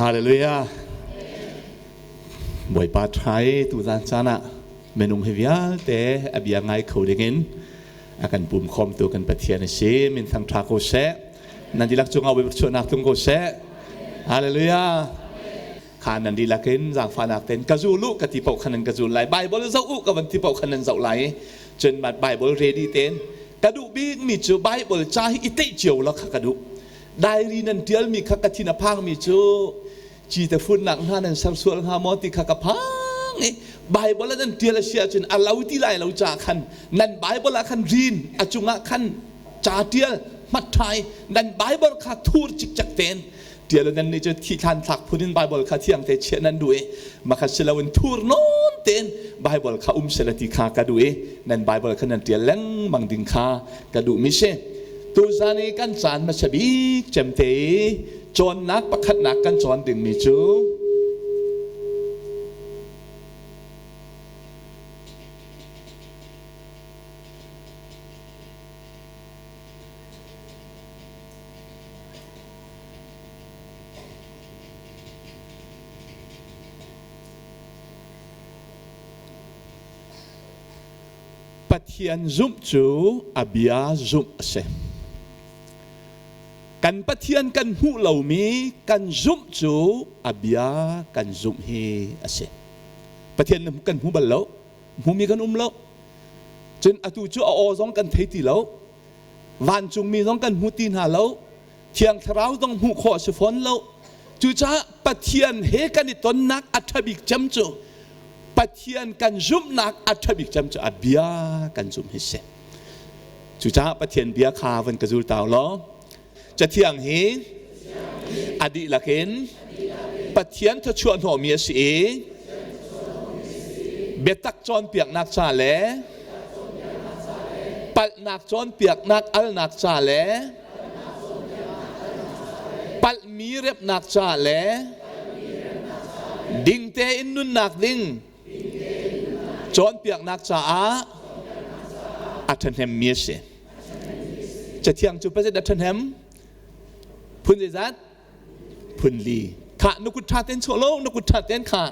Hallelujah. Bawipa ṭhai tuzan caan ah minung hi vialte a bia ngai kho dingin a kan pum khawmtu kan Pathian a si. Min thang ṭha ko seh. Nan dihlak cungah Bawipa chuahnak tlung ko seh. Hallelujah. Kha nan dihlak in zaangfahnak tein ka zul u ka ti paoh khan nan ka zul lai. Bible zoh u ka van ti paoh khan nan zoh lai. Cun Bible ready tein ka duh bikmi cu Bible ca hi i teih cio la kha ka duh. Diary nan ṭialmi kha ka thin a phangmi cu cite funnak hna nan ser sual hnga maw ti kha ka phang i Bible ah nan ṭial a si ahcun a lo ti lai lo ca khan nan Bible ah khan rin a cungah khan ca ṭial hmatṭhai nan Bible kha thur cikcek tein ṭial nan nih cu thi thlan thlak phun in Bible kha thiang te chiah nan duh i makhat si loin thur nawn tein Bible kha um sela ti kha ka duh i nan Bible kha nan ṭial lengmang ding kha ka duhmi si. Tuzan i kan caan hmasa bik cemte i cawnnak pakhatnak kan cawn dingmi cu Pathian zumh cu a bia zumh a si. Kan Pathian kan hmuh lomi kan zumh cu a bia kan zumh hi a si. Pathian kan hmu bal lo, hmumi kan um lo. Cun atu cu a aw zong kan thei ti lo. Vancungmi zong kan hmu ti hna lo. Thiang Thlarau zong hmuh khawh a si fawn lo. Cucaah Pathian he kan i tonnak a ṭha bik cem cu Pathian kan zumhnak a ṭha bik cem cu a bia kan zumh hi si. Cucaah Pathian bia kha van ka zul tau law Cathiang hi a dihlak in Pathian thluachuah hnawhmi a si i biatak cawnpiaknak ca le palhnak cawnpiaknak alnak ca le palhmi remhnak ca le ding tein nunnak ding cawnpiaknak caah a ṭhahnemmi a si. Cathiang cu pazit a ṭhahnem phun zeizat? Phun li. Khah na kut ṭha tein chuah lo, na kut ṭha tein khah.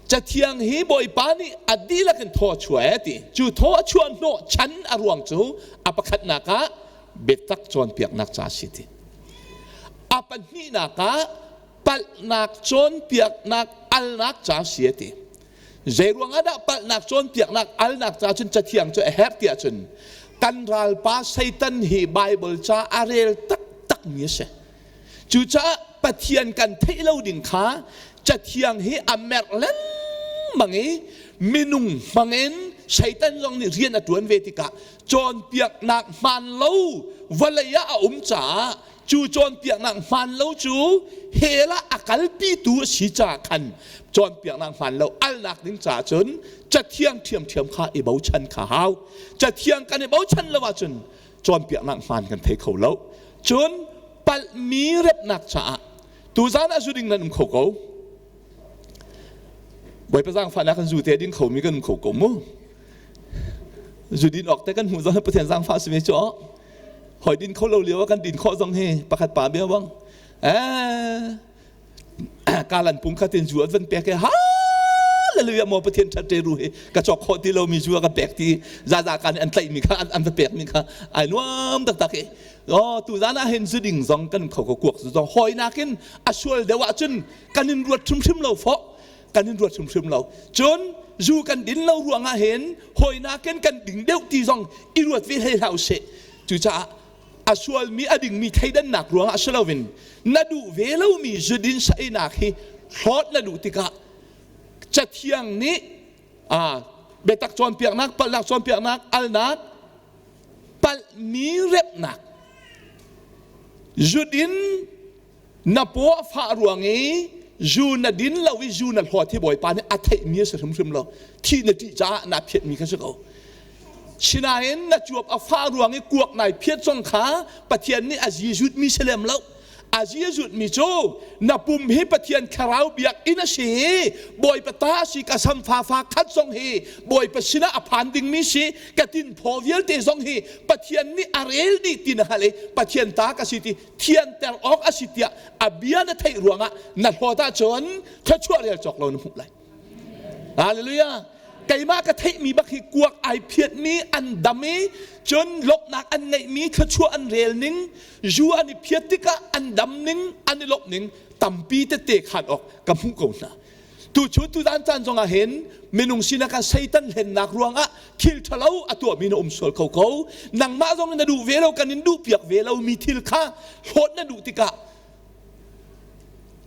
Cathiang hi Bawipa nih a dihlak in thaw a chuah ee ti. Cu thaw a chuah hnawh chan a ruang cu a pakhatnak ah biatak cawnpiaknak ca a si ti. A pahnihnak ah palhnak cawnpiaknak alnak ca a si a ti. Zeiruang ah dah palhnak cawnpiaknak alnak ca cun cathiang cu a herh tiah cun kan ralpa Satan hi Bible ca a rel taktak mi a si. Cucaah Pathian kan theih lo ding kha cathiang hi a merh lengmang i minung hmangin Satan zong nih rian a ṭuan ve tikah cawnpiaknak hmaan lo vawlei ah a um caah cu cawnpiaknak hmaan lo cu hell ah a kalpitu a si caah khan cawnpiaknak hmaan lo alnak ding caah cun cathiang ṭhiamṭhiam kha i bochan kha hau. Cathiang kan i bochan lo ahcun cawnpiaknak hmaan kan thei kho lo. Cun palhmi repnak caah tuzan ah zu ding nan um kho ko. Bawipa zaangfahnak kan zu te ding khomi kan um kho ko mu. Zu din awk te kan hmuh zong Pathian zaangfah si ve cu hoi din kho lo lio ah kan din khawh zong hi pakhat pa bia bang eh kalan pung khat in zu an van pek i hallelujah maw Pathian ṭhat te ru hi ka cawk khawh ti lomi zu a ka pek ti zaza kan an tlaih mi kha an va pek mi kha ai nuam taktak i oh tu zan ah hin zu ding zong kan kho ko kuak zu zong hawi nakin a sual deuh ahcun kan in ruat hrimhrim lo fawh kan in ruat hrimhrim lo cun zu kan din lo ruangah hin hawi nakin kan ding deuh ti zong i ruat ve hlei hlah usih cucaah a sualmi a dingmi thleidannak ruangah si loin na duh ve lomi zudin saeinak hi hlawt na duh tikah cathiang nih biatak cawnpiaknak palhnak cawnpiaknak alnak palhmi remhnak zudin na paw a fah ruang i zu na din lo i zu na hlawt hi bawipa nih a theihmi a si hrimhrim lo thi na ṭih caah na phiatmi kha si ko sinain na cuap a fah ruang i kuak nai phiat zong kha Pathian nih a zizutmi si lem lo. A zi a zut mi cu na pum hi Pathian thlarau biakinn a si i Bawipa ta a si ka sam fa fa khat zong hi Bawipa sinah a phan dingmi si ka tinphaw vialte zong hi Pathian nih a rel dih ti na hngalh i Pathian ta ka si ti thianter awk a si tiah a bia na theih ruangah na hlawt ahcun thluachuah rel cawk lo na hmuh lai. Hallelujah. Keimah ka theihmi bak hi kuak ai phiatmi an dam i cun lawmhnak an ngeihmi thluachuah an rel ning zu an i phiat tikah an dam ning an i lawmh ning tampi tette khan awk ka hmuh ko hna. Tu chun tu zan caan zongah hin minung sinak ah Satan hlennak ruangah thil ṭhalo a tuahmi na um sual kho ko. Nangmah zong na duh ve lo kan in duh piak ve lomi thil kha hlawt na duh tikah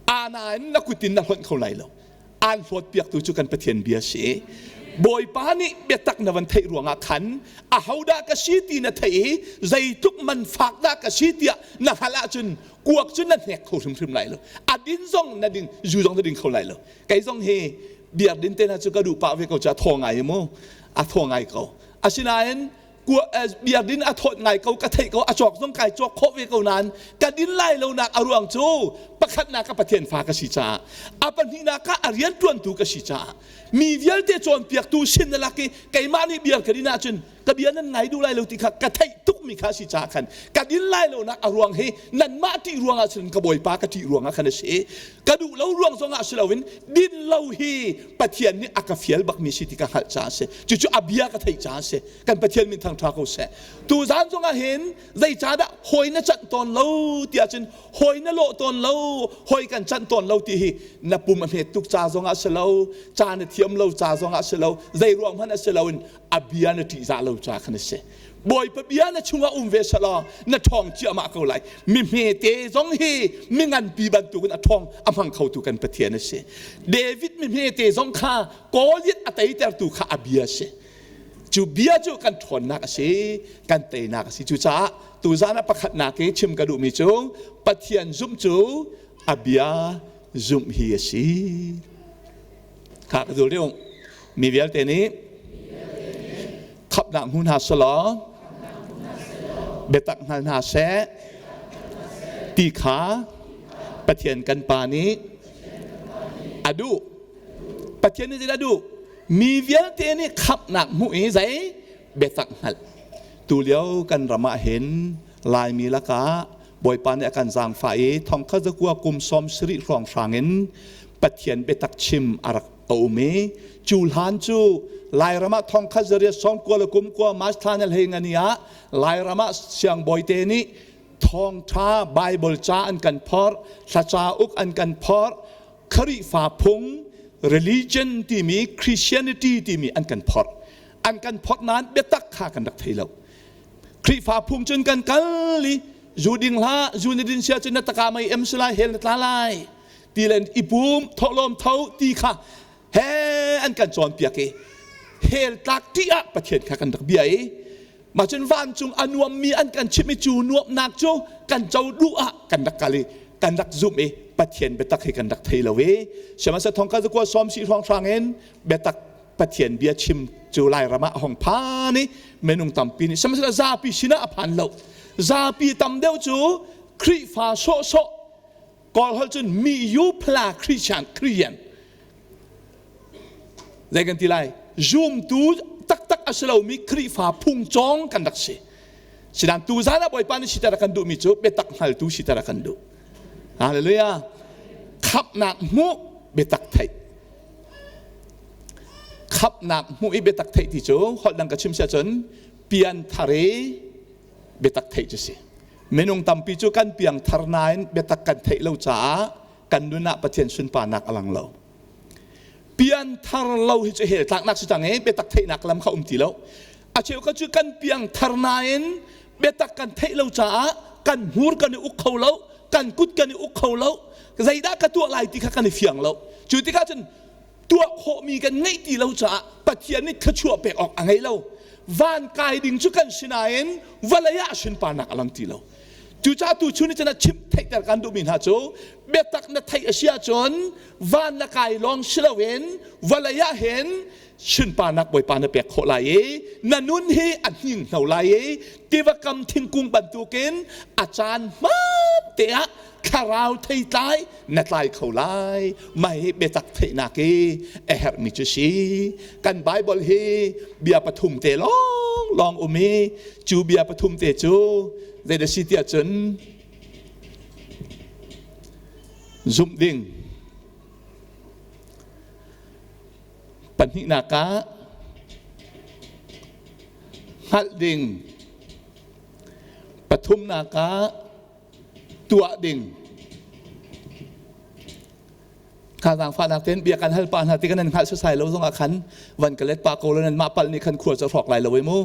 ana in na kut in na hlonh kho lai lo. Aan hlawt piaktu cu kan Pathian bia si. Bawipa nih biatak na van theih ruangah khan ahodah ka si ti na theih i zeitluk man fak dah ka si tiah na hngalh ahcun kuak cu na hnek kho hrimhrim lai lo. A din zong na ding, zu zong na ding kho lai lo. Kei zong hi biak din te hna cu ka duh pah ve ko cu a thaw ngai mu. A thaw ngai ko. Asinain biakinn a thawt ngai ko ka theih ko a cawk zong kai cawk khawh ve ko nain ka din lai lo nak a ruang cu pakhatnak ka Pathian fa ka si caah a pahnihnak ah a rian tuantu ka si caah mi vialte cawnpiaktu sin na lak i keimah nih bia ka din ahcun ka bia nan ngai duh lai lo ti kha ka theih tukmi kha si caah khan ka din lai lo nak a ruang hi nanmah ṭih ruangah cun ka bawipa ka ṭih ruangah khan a si ka duh lo ruang zongah si loin din lo hi Pathian nih a ka fial bakmi si ti ka hngalh caah a si cucu a bia ka theih caah a si kan Pathian min thangṭha ko seh. Tuzaan zongah hin zeicahdah hawi na canh tawn lo ti ahcun hawi na lawh tawn lo, hawi kan canh tawn lo ti hi na pum a hmet tuk ca zongah si lo, ca na thiam lo ca zongah si lo, zei ruang hmanh a si lo in a bia na ṭihzah lo ca khan a si. Bawipa bia na chungah um ve selaw na ṭhawng ciahmah ko lai. Mi hmete zong hi mi nganpi bantukin a ṭhawng a hmang khotu kan Pathian a si. David mi hmete zong kha Goliath a teitertu kha a bia a si. Cu bia cu kan ṭhawnnak a si, kan teinak a si. Cucaah tuzaan ah pakhatnak i chim ka duhmi cu Pathian zumh cu a bia zumh hi a si. Kha ka zul deuh. Mi vialte nih khamhnak hmu hna selaw biatak hngal hna seh ti kha Pathian kan Pa nih a duh. Pathian nih zeidah a duh? Mi vialte nih khamhnak hmuh i zei biatak hngalh. Tulio kan ram ah hin Laimi lakah Bawipa nih a kan zaangfah i thongkhat zakua kum 70 hrawnghrang in Pathian biatak chim a rak a um i cu hlan cu Lairam ah thongkhat zariat sawmkua le kum kua March thla ni hlei ngani ah Lairam ah siangbawi te nih thawngṭha Bible ca an kan phorh, thlaca uk an kan phorh, Khrihfa phung religion timi Christianity timi an kan phorh. An kan phorh nain biatak kha kan rak thei lo. Khrihfa phung cun kan kal i zu ding hlah, zu na din sia cun na taka mei em si lai, hell na tla lai ti le i pum thawhlawm tho ti kha he an kan cawnpiak i hell tlak ṭih ah Pathian kha kan rak bia i mah cun vancung a nuammi an kan chimh i cu nuamhnak cu kan co duh ah kan rak kal i kan rak zumh i Pathian biatak hi kan rak thei lo i sihmanhsehlaw thongkhat zakua sawm si hrawnghrang in biatak Pathian bia chim cu Lairam ah a hong phan i minung tampi nih sihmanhsehlaw zapi sinah a phan lo. Zapi tam deuh cu Khrihfa sawhsawh Kawl holh cun mi yu phla Christian Christian zei kan ti lai zumtu taktak a si lomi Khrihfa phung cawng kan rak si. Sinan tuzan ah Bawipa nih siter a kan duhmi cu biatak hngaltu siter a kan duh. Hallelujah. Khamhnak hmuh biatak theih. Khamhnak hmuh i biatak theih ti cu holh dang ka chim si ahcun pian thar i biatak theih cu si. Minung tampi cu kan piang thar nain biatak kan theih lo caah kan nun ah Pathian sunparnak a lang lo. Pian thar lo hi cu hell tlaknak si cang i biatak theihnak lam kha um ti lo. A cheu kha cu kan piang thar nain biatak kan theih lo caah kan hmur kan i uk kho lo, kan kut kan i uk kho lo, zeidah ka tuah lai ti kha kan i fiang lo. Cu tikah cun tuah khawhmi kan ngeih ti lo caah Pathian nih thluachuah pek awk a ngei lo. Van kai ding cu kan si nain vawlei ah sunparnak a lang ti lo. Cucaah tu chun cun a chimh theihter kan duhmi hna cu biatak na theih a si ahcun van na kai lawng si loin vawlei ah hin sunparnak Bawipa na pek khawh lai i na nun hi a hninghno lai i tiva kam thingkung bantukin a caan hmaan te ah Thlarau theitlai na tlai kho lai. Mah hi biatak theihnak i a herhmi cu si. Kan Bible hi bia pathum te lawng lawng um i cu bia pathum te cu zeidah si tiah cun zumh ding pahnihnak ah hngalh ding pathumnak ah tuah ding. Kha zaangfahnak tein bia kan hal pa hna ti kan nan hngalh sasai lo zongah khan van ka let pa ko lo nan mah palh nih khan khua cu hrawk lai lo i mu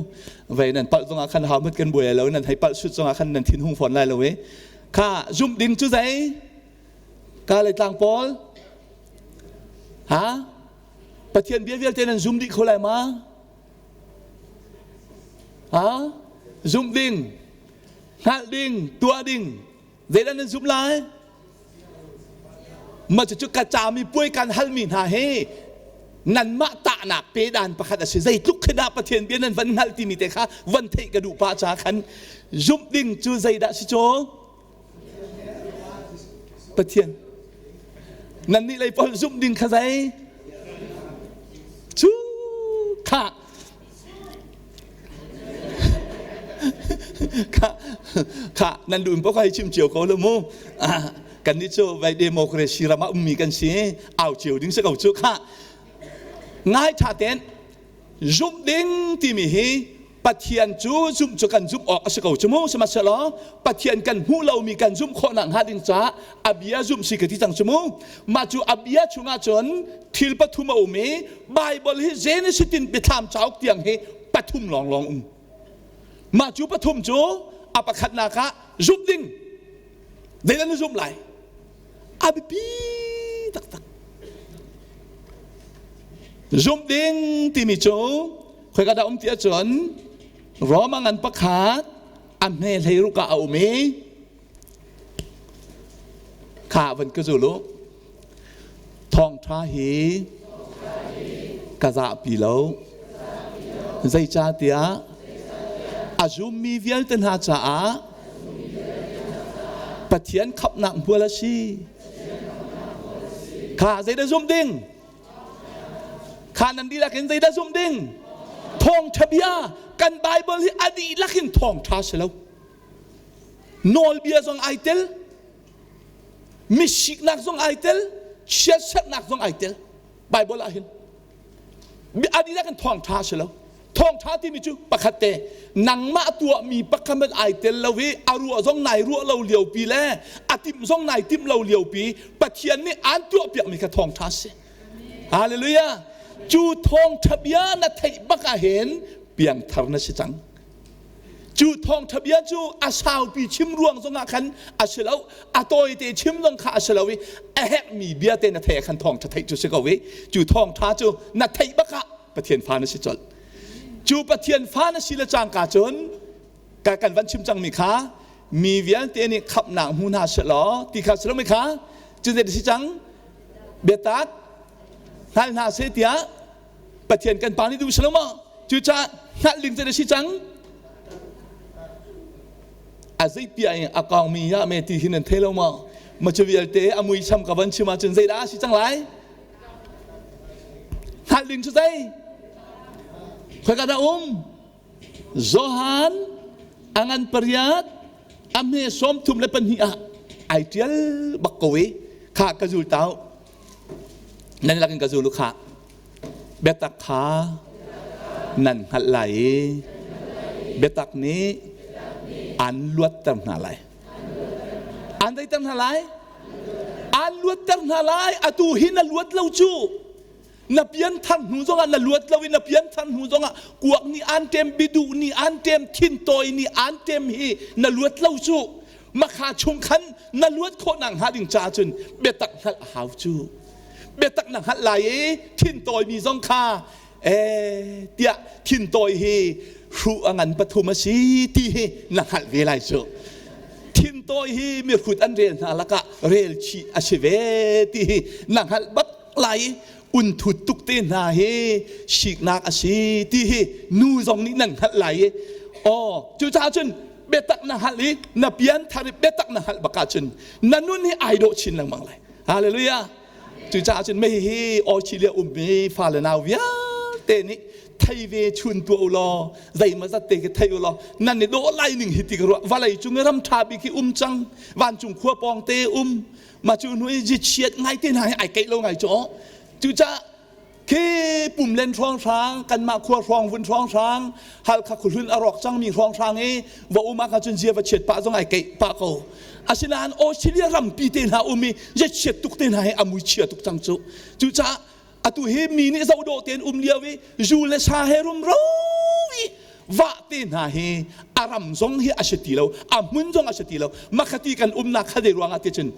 vei nan palh zongah khan hau mut kan buai lo nan hei palh sut zongah khan nan thin hung fawn lai lo i kha zumh ding cu zei ka le tlang pawl ha Pathian bia vialte nan zum dih kho lai ma ha zumh ding hngalh ding tuah ding zeidah nan zumh lai mah cucu ka cami puai kan halmi hna hi nanmah tahnak pe dan pakhat a si zeitluk khi dah Pathian bia nan van hngalh timi te kha van theih ka duh pah ca khan zumh ding cu zeidah si caw Pathian nan nih lei pawl zumh ding kha zei cu kha kha kha nan duh in paoh hi chim cio ko lo mu kan nih cu vai democracy ram ah ummi kan si au cio ding si ko cu kha ngai tha ten zumh ding timi hi Pathian cu zumh cu kan zumh awk a si ko cu mu sihmanhsehlaw Pathian kan hmuh lomi kan zumh khawh nak hnga ding caah a bia zumh si ka ti cang cu mu mah cu a bia chungah cun thil pathum a um i Bible hi Genesis in Biathlam cauk tiang hi pathum lawnglawng um mah cu pathum cu a pakhatnak ah zumh ding zeidah na zumh lai a biapi taktak zumh ding timi cu khoika dah um ti ahcun Roma ngan pakhat a hme hlei ruk ah a um i kha van ka zul u thawngṭha hi ka zahpi lo zeicahtiah a zummi vialte hna caah Pathian khamhnak hmual a si kha zeidah zumh ding Kha nan dihlak in zeidah zumh ding? Thawngṭha bia kan Bible hi a dihlak in thawngṭha si lo. Nawlbia zong ai tel, misiknak zong ai tel, chiatserhnak zong ai tel. Bible ah hin a dihlak in thawngṭha si lo. Thawngṭha timi cu pakhat te nangmah tuahmi pakhat hmanh ai tel lo i a ruah zong nai ruah lo liopi le a timh zong nai timh lo liopi Pathian nih aan tuahpiakmi kha thawngṭha si. Hallelujah! Cu thawngṭha bia na theih bak ah hin piangthar na si cang. Cu thawngṭha bia cu a saupi chim ruang zongah khan a si lo, a tawite chim zong kha a si lo i a herhmi bia te na theih ah khan thawngṭha theih cu si ko i cu thawngṭha cu na theih bak ah Pathian fa na si colh. Cu Pathian fa na si le cangka cun ka kan van chim cangmi kha mi vialte nih khamhnak hmu hna selaw ti kha si lo mi kha cu zei si cang biatak hngal hna seh tiah Pathian kan pa nih duh si lo maw cucaah hngalh ding zei si cang a zei in a kawngmi ya me ti hin nan thei lo maw ma cu vialte a muisam ka van chim ahcun zeidah a si cang lai Hngalh ding cu zei? Khoika dah um? Johan a ngan pariat a hme 32 ah ai ṭial bak ko i kha ka zul tau nan lakin ka zul u kha biatak kha nan hngalh lai i biatak nih an luatter hna lai an zeiter hna lai Aan luatter hna lai. Atu hi na luat lo cu. Na pianthar hnu zongah na luat lo i na pianthar hnu zongah kuak nih aan ṭem, biduh nih aan ṭem, thintawi nih aan ṭem hi na luat lo cu. Makha chung khan na luat khawh nak hnga ding caah cun biatak hngalh a hau cu. Biatak na hngalh lai i thintawi mi zong kha ee tiah thintawi hi hruh a ngan pathum a si ti hi na hngalh ve lai cu thintawi hi mihrut an rel hna lakah rel chih a si ve ti hi na hngalh bak lai i unthut tuk te hna hi siknak a si ti hi nu zong nih nan hngalh lai i aw cucaah cun. Biatak na hngalh i na pian thar i biatak na hngalh bak ahcun na nun hi ai dawh chin lengmang lai. Hallelujah. Cucaah cun mei hi Australia ummi fale nau vialte nih thei ve chun tuah u law zeimawzat te khi thei u law nan i dawh lai ning hi ti ka ruah. Vawlei cung i ram ṭha bik hi um cang. Vancung khua pawng te um. Ma cu hnu i chiat ngai te hna hi ai keih lo ngai cu. Cucaah khi pumlen hrawnghrang kanmah khua hrawng vun hrawnghrang Halkha khuhlun a rawk cangmi hrawnghrang i va um ah cun zia va chiat pah zong ai keih pah ko. Asinain Australia rampi te hna um i zia chiat tuk te hna hi a mui chia tuk cang cu. Cucaah atu hi mi nih zoh dawh tein um lio i zu le sa he rumro i vah te hna hi a ram zong hi a si ti lo, a hmun zong a si ti lo. Makhati kan umnak kha zei ruangah ti cun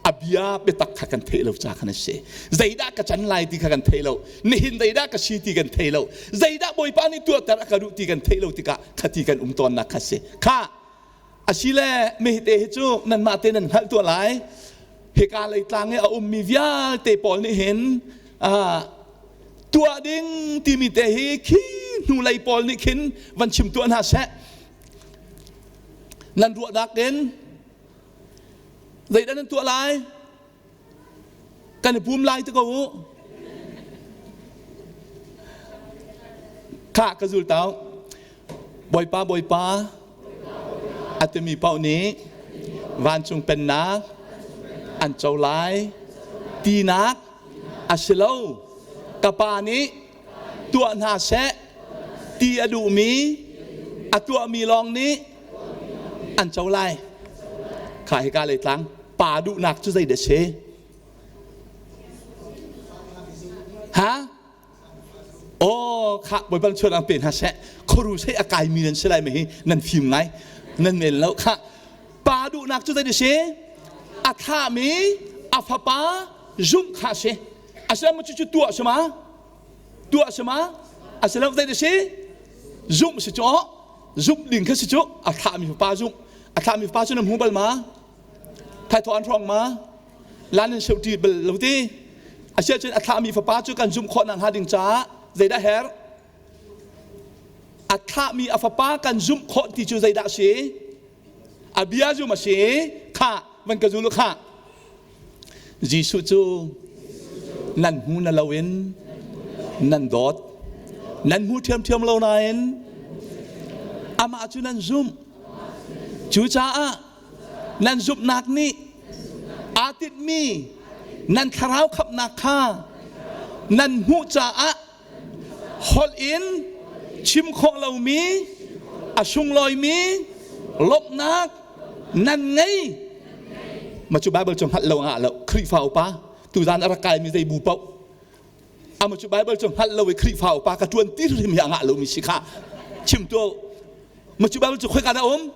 a bia biatak kha kan theih lo ca khan a si. Zeidah ka can lai ti kha kan thei lo, nihin zeidah ka si ti kan thei lo, zeidah Bawipa nih tuahter a ka duh ti kan theih lo tikah khati kan um tawnnak kha si kha. Asile mehte hi cu nanmah te nan hngalh tuah lai. Hika lei tlang i a ummi vialte pawl nih hin tuah ding timi te hi khi hnulei pawl nih khin van chim tuah hna seh. Nan ruahnak in zeidah nan tuah lai? Kan i pum lai ti ko u. Khah ka zul tau. Bawipa, Bawipa, a timi paoh nih vancung pennak an co lai tinak a si lo. Ka Pa nih tuah hna seh ti a duhmi a tuahmi lawng nih an co lai. Kha hika lei tlang pa duhnak cu zeidah si? Ha? Oh, kha Bawipa chuan ang pe hna seh. Khoru sei a kaimi nan si lai me hi nan fim ngai. Nan men lo kha. Pa duhnak cu zeidah si? A thami a fapa zumh kha si. Asinain cu cu tuah si ma? Tuah si ma? Asinain zeidah si? Zumh si cu. Zumh ding kha si cu. A thlahmi fapa zumh. A thlahmi fapa cu na hmu bal ma? Thaithawh an hrawng ma? Lan in seuh ṭi bal lo ti. Asiahcun a thlahmi fapa cu kan zumh khawh nakhnga ding caah zeidah herh? A thlahmi a fapa kan zumh khawh ti cu zeidah a si? A bia zum a si. Khah, van ka zul u khah. Jesuh cu nan hmu na loin nan dawt. Nan hmu ṭhiamṭhiam lo nain amah cu nan zumh. Cucaah nan zumhnak nih aa tinhmi nan thlarau khamhnak kha nan hmuh caah holh in chim khawh lomi a sunglawimi lawmhnak nan ngei. Ma cu Bible cu hngalh lo ngah lo. Khrihfa upa tuzan a rak kaimi zei bu paoh ama cu Bible cu hngalh lo i Khrihfa upa ka ṭuan ti hrim hi a ngah lomi si kha chim tu. Ma cu Bible cu khoika dah um?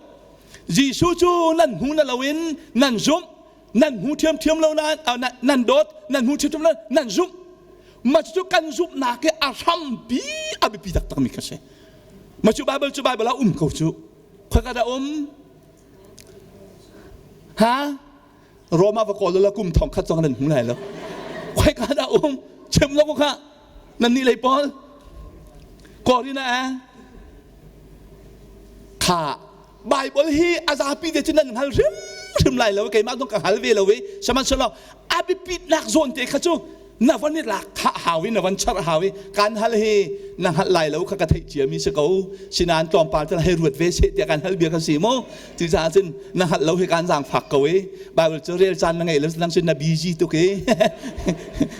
Jesuh cu nan hmu na loin nan zumh, nan hmu ṭhiamṭhiam lo nain nan dawt, nan hmu ṭhiamṭhiam lo nan zumh. Ma cu kan zumhnak i a hrampi a biapi taktakmi kha si. Ma cu Bible cu Bible ah um ko cu. Khoika dah um? Ha? Roma va kawl la kum thong khat zong nan hmu lai lo. Khoika dah um? Chim lo ko kha. Nan nih lei pawl. Korina eh? Kha Bible hi a zapi te cu nan hngal hrimhrim lai lo. Keimah zong ka hngal ve lo i sihmanhsehlaw a biapitnak zawn te kha cu na van i lak kha hau i na van char hau i kan hal hi na hngalh lai lo kha ka theih ciami si ko. Sinain tlawmpal cu hei ruat ve seh tiah kan hal bia kha si mu. Cucaah cun na hngalh lo hi kan zaangfak ko i Bible cu rel caan na ngeih lo nang cun na busy tuk i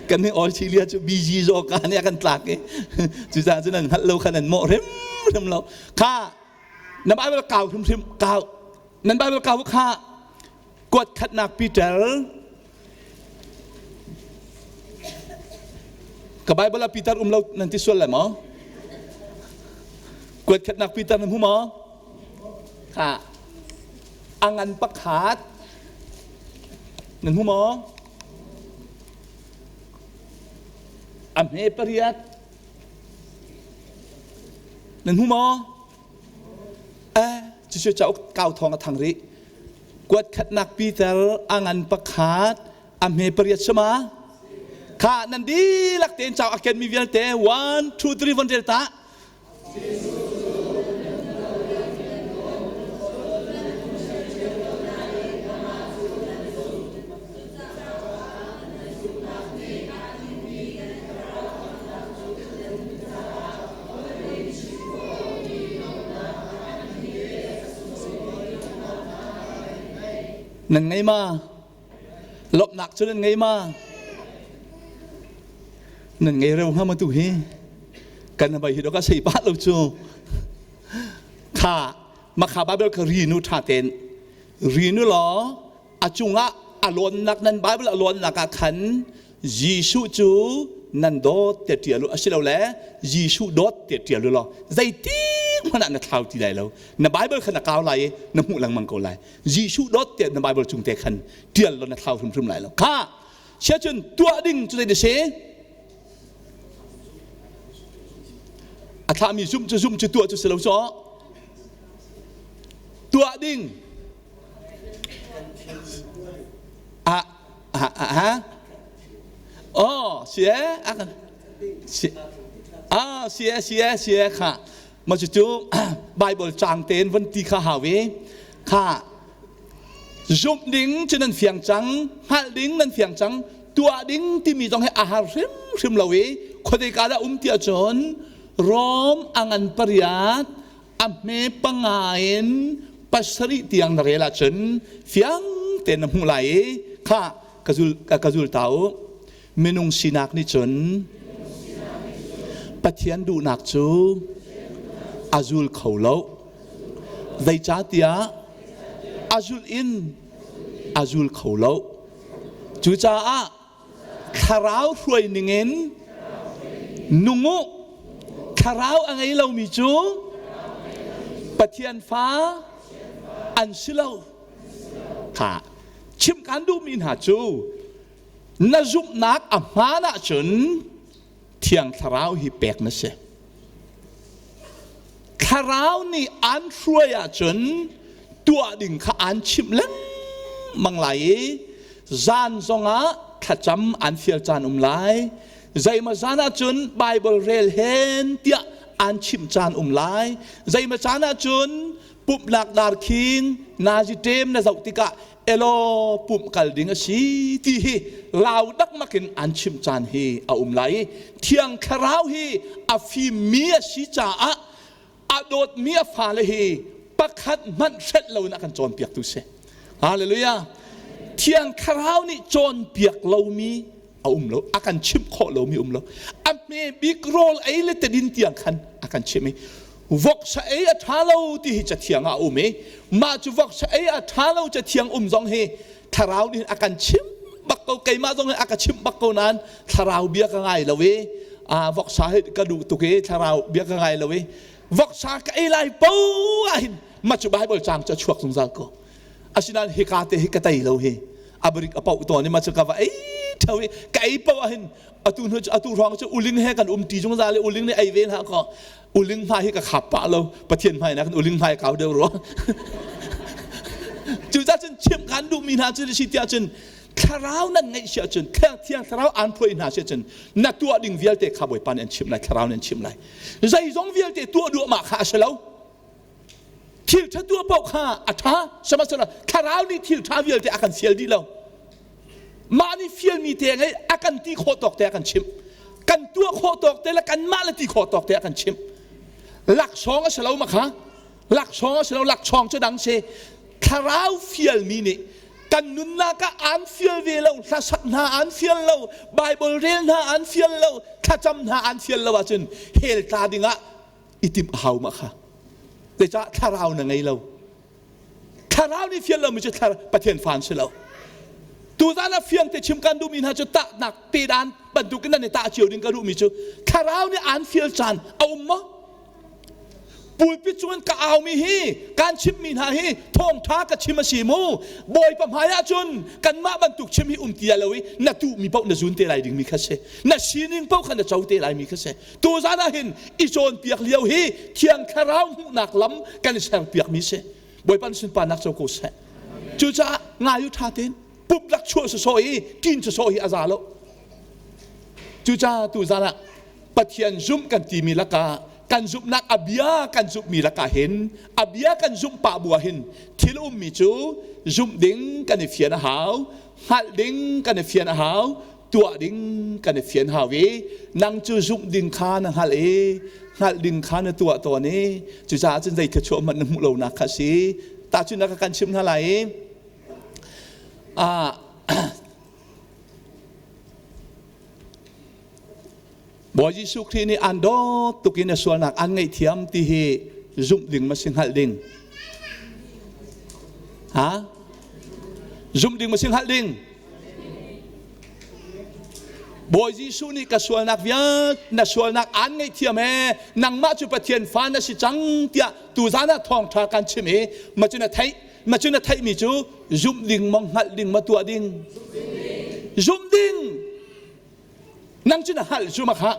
kan nih Australia cu busy zaw ka nih a kan tlak i cucaah cun nan hngalh lo kha nan mawh hrimhrim lo kha. Na Bible kau hrimhrim kau. Nan Bible kau kha kuat khatnak Peter ka Bible ah Peter um lo nan ti sual lai maw? Kuat khatnak Peter nan hmu maw? Kha a ngan pakhat nan hmu maw? A hme pariat Nan hmu maw? Eh, cucu cauk kau thawng a thang rih. Kuat khatnak Peter a ngan pakhat, a hme pariat sama. Kha nan dihlak tein cauk a kenmi vialte 1 2 3 von rel ta. Nan ngei ma? Lawmhnak cu nan ngei ma? Nan ngei reu hnga ma tu hi? Kan bai hi do ka sei pah lo cu. Kha makha Bible kha rinu tha ten rinu law a cungah a lawnnak nan Bible a lawnnak ah khan Jesuh cu nan dawt te ṭial u asilole Jesuh dawt te ṭial u law zeitik hmanh ah na thlau ti lai lo. Na Bible kha na kau lai i na hmuh lengmang ko lai. Jesuh dawt te na Bible chung te khan ṭial law na thlau hrimhrim lai lo. Kha siacun tuah ding cu zei si? A thlahmi zumh cu zumh cu tuah cu si lo cu. Tuah ding a a a oh si e a si ah si e si e si e kha ma cu cu Bible cang tein van ti kha hau i kha zumh ding cu nan fiang cang hngalh ding nan fiang cang tuah ding timi zong hi a har hrimhrim lo i khuadei ka dah um ti ahcun Rom a ngan pariat a hme panga in pasarih tiang na rel ahcun fiang tein na hmuh lai i kha ka zul ka zul ta u. Minung sinak nih cun Pathian duhnak cu a zul kho lo. Zeicahtiah a zulh in a zul kho lo. Cucaah thlarau hruai ningin nung u. Thlarau a ngei lomi cu Pathian fa an si lo. Kha chimh kan duhmi hna cu na zumhnak a hmaan ahcun Thiang Thlarau hi pek na si. Thlarau nih aan hruai ahcun tuah ding kha aan chimh lengmang lai i zan zongah thlacam aan fial caan um lai. Zeimaw zan ahcun Bible rel hen tiah aan chimh caan um lai. Zeimaw caan ahcun pumhnak darkhing nazi ṭem na zoh tikah elaw pumh kal ding a si ti hi lau dakmak in an chimh caan hi a um lai i Thiang Thlarau hi a fimmi a si caah a dawtmi a fale hi pakhat hmanh hrelh loin a kan cawnpiaktu si. Hallelujah. Thiang Thlarau nih cawnpiak lomi a um lo, a kan chimh khawh lomi um lo. A hme bik rawl ei le tedin tiang khan a kan chimh i voksa ei a ṭha lo ti hi cathiang ah a um i mah cu voksa ei a ṭha lo cathiang um zong hi thlarau nih a kan chimh bak ko. Keimah zong hi a ka chimh bak ko nain thlarau bia ka ngai lo i voksa hi ka duh tuk i thlarau bia ka ngai lo i voksa ka ei lai po ah hin mah cu Bible caang cu a chuak zungzal ko. Asinain hika te hi ka tei lo hi a barik a pauh tawn i mah cu ka va ei ṭheo i ka ei paoh ah hin atu hnu atu hrawng cu uling he kan um ṭi zungzal i uling nih ei ve hlah kaw uling hmai hi ka khap pah lo. Pathian hmai nak uling hmai kau deuh rua. Cucaah cun chimh kan duhmi hna cu si tiah cun thlarau nan ngeih si ahcun, thiang thlarau aan phuai hna si ahcun, na tuah ding vialte kha Bawipa nih an chimh lai, thlarau nih an chimh lai. Zeizong vialte tuah duahmah kha a si lo. Thil ṭha tuah paoh kha a ṭha, sihmanhsehlaw thlarau nih thil ṭha vialte a kan fial dih lo. Mah nih fialmi te ngei a kan ti khawh tawk te a kan chimh. Kan tuah khawh tawk te le kanmah le ti khawh tawk te a kan chimh. Laksawng a si lo ma kha? Laksawng a si lo, laksawng cu dang si. Thlarau fialmi nih kan nunnak ah aan fial ve lo, hlasak hna aan fial lo, Bible rel hna aan fial lo, thlacam hna aan fial lo ahcun hell tla dingah i timh a hau ma kha. Zeicah thlarau na ngei lo? Thlarau nih fial lomi cu Pathian fa an si lo. Tuzan ah fiang te chim kan duhmi hna cu tahnak te dan bantukin nan i tah cio ding ka duhmi cu thlarau nih aan fial caan a um maw? Pulpit cungin ka aumi hi kan chimmi hna hi thawngtha ka chim a si mu. Bawipa hmai ah cun kanmah bantuk chim hi um ti lo i na tuhmi paoh na zun te lai dingmi kha si. Na sining paoh kha na co te laimi kha si. Tuzan ah hin i cawnpiak lio hi Thiang Thlarau hmuhnak lam kan i serpiakmi si. Bawipa na sunparnak co ko seh. Cucaah ngai u ṭha tein pup lak chuah sawsawh i ṭin sawsawh hi a za lo. Cucaah tuzan ah Pathian zumh kan timi lakah kan zumhnak a bia kan zumhmi lakah hin a bia kan zumh pah bu ah hin thil ummi cu zumh ding kan i fian a hau, hngalh ding kan i fian a hau, tuah ding kan i fian hau i nang cu zumh ding kha na hngalh i hngalh ding kha na tuah tawn i cucaah cun zei thluachuah hmanh na hmuh lonak kha si. Tahchunhnak ka kan chimh hna lai i. Ah Bawi Jesuh Khrih nih an dawt tuk in a sualnak an ngaihthiam ti hi zumh ding ma si hngalh ding? Ha? Zumh ding ma si hngalh ding? Bawi Jesuh nih ka sualnak vialte na sualnak aan ngaihthiam he nangmah cu Pathian fa na si cang tiah tuzan ah thawngṭha kan chim i ma cu na theih ma cu na theihmi cu zumh ding maw hngalh ding ma tuah ding? Zumh ding. Nang cu na hngalh cu ma kha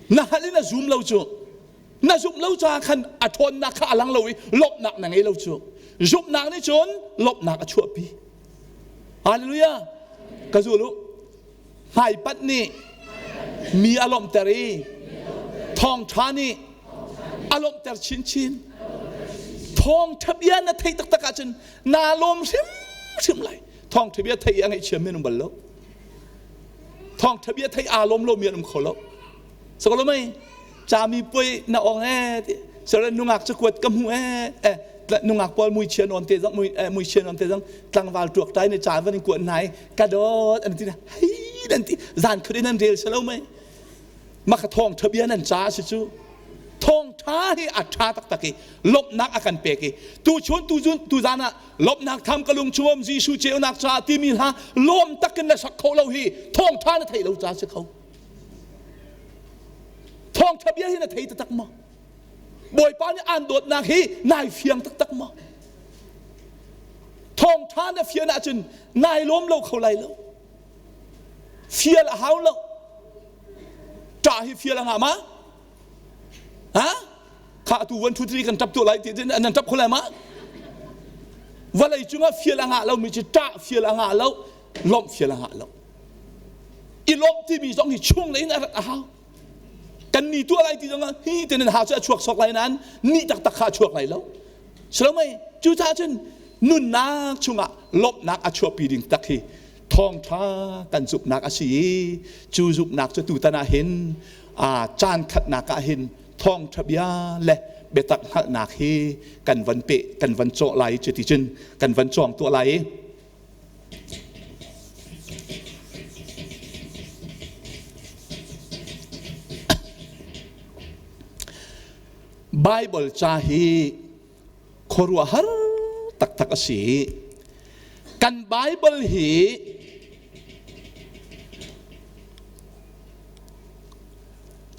na hngalh in na zum lo cu na zumh lo caah khan a ṭhawnnak kha a lang lo i lawmhnak na ngei lo cu zumhnak nih cun lawmhnak a chuahpi hallelujah ka zul u hmaipanh nih mi a lawmhter i thawngṭha nih a lawmhter chinchin thawngṭha bia na theih taktak ahcun naa lawm hrimhrim lai thawngṭha bia theih i a ngaihchia mi an um bal lo thawngṭha bia theih aa lawm lomi an um kho lo sako lo mei cami puai na ong e ti sare nungak cakuat ka hmu e eh nungak pawl mui chia nawn te zong mui mui chia nawn te zong tlangval tuak tai ne cha van in kuat nai ka dawt an ti hei nan ti zan khut in an rel selo mei maka thawngṭha bia nan ca a si cu thawngṭha hi a ṭha taktak i lawmhnak a kan pek i tuchun tuzun tuzan ah lawmhnak tham ka lung chungom Jesuh ceunak caah timi hla lawm takin na sak kho lo hi thawngṭha na theih lo ca si kho thawngṭha bia hi na thei taktak maw Bawipa nih aan dawtnak hi nai fiang taktak maw thawngṭha na fian ahcun nai lawm lo kho lai lo Fial a hau lo. Ṭah hi fial a ngah ma? Ha? Kha tu 1 2 3 kan ṭap tuah lai ti nan ṭap kho lai ma? Vawlei cungah fial a ngah lomi cu ṭah fial a ngah lo, lawmh fial a ngah lo. I lawmh timi zong hi chung lei in a rat a hau. Kan ni tuah lai ti zong ah hi ti nan hau cu a chuak sawk lai nain ni taktak kha a chuak lai lo. Salomei cucaah cun nunnak chungah lawmhnak a chuahpi ding tak hi thawngṭha kan zumhnak a si i cu zumhnak cu tutan ah hin caan khatnak ah hin thawngṭha bia le biatak hngalhnak hi kan van pe kan van cawh lai cuti cun kan van cawng tuah lai i Bible ca hi khuaruahhar taktak a si. Kan Bible hi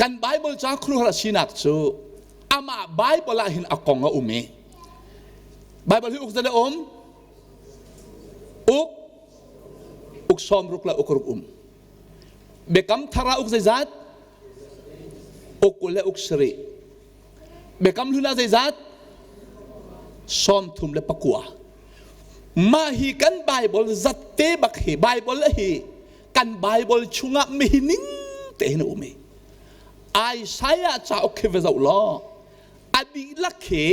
kan Bible ca khuaruahhar a sinak cu amah Bible ah hin a kong a um i Bible hi uk zat a um uk uk sawm ruk le uk ruk um biakam thar ah uk zeizat uk 20 le uk sarih Biakam hlun ah zeizat? 39. Mah hi kan Bible zatte bak hi Bible hi kan Bible chungah mihining te hin a um i Isaiah cauk khi va zoh law a dihlak khi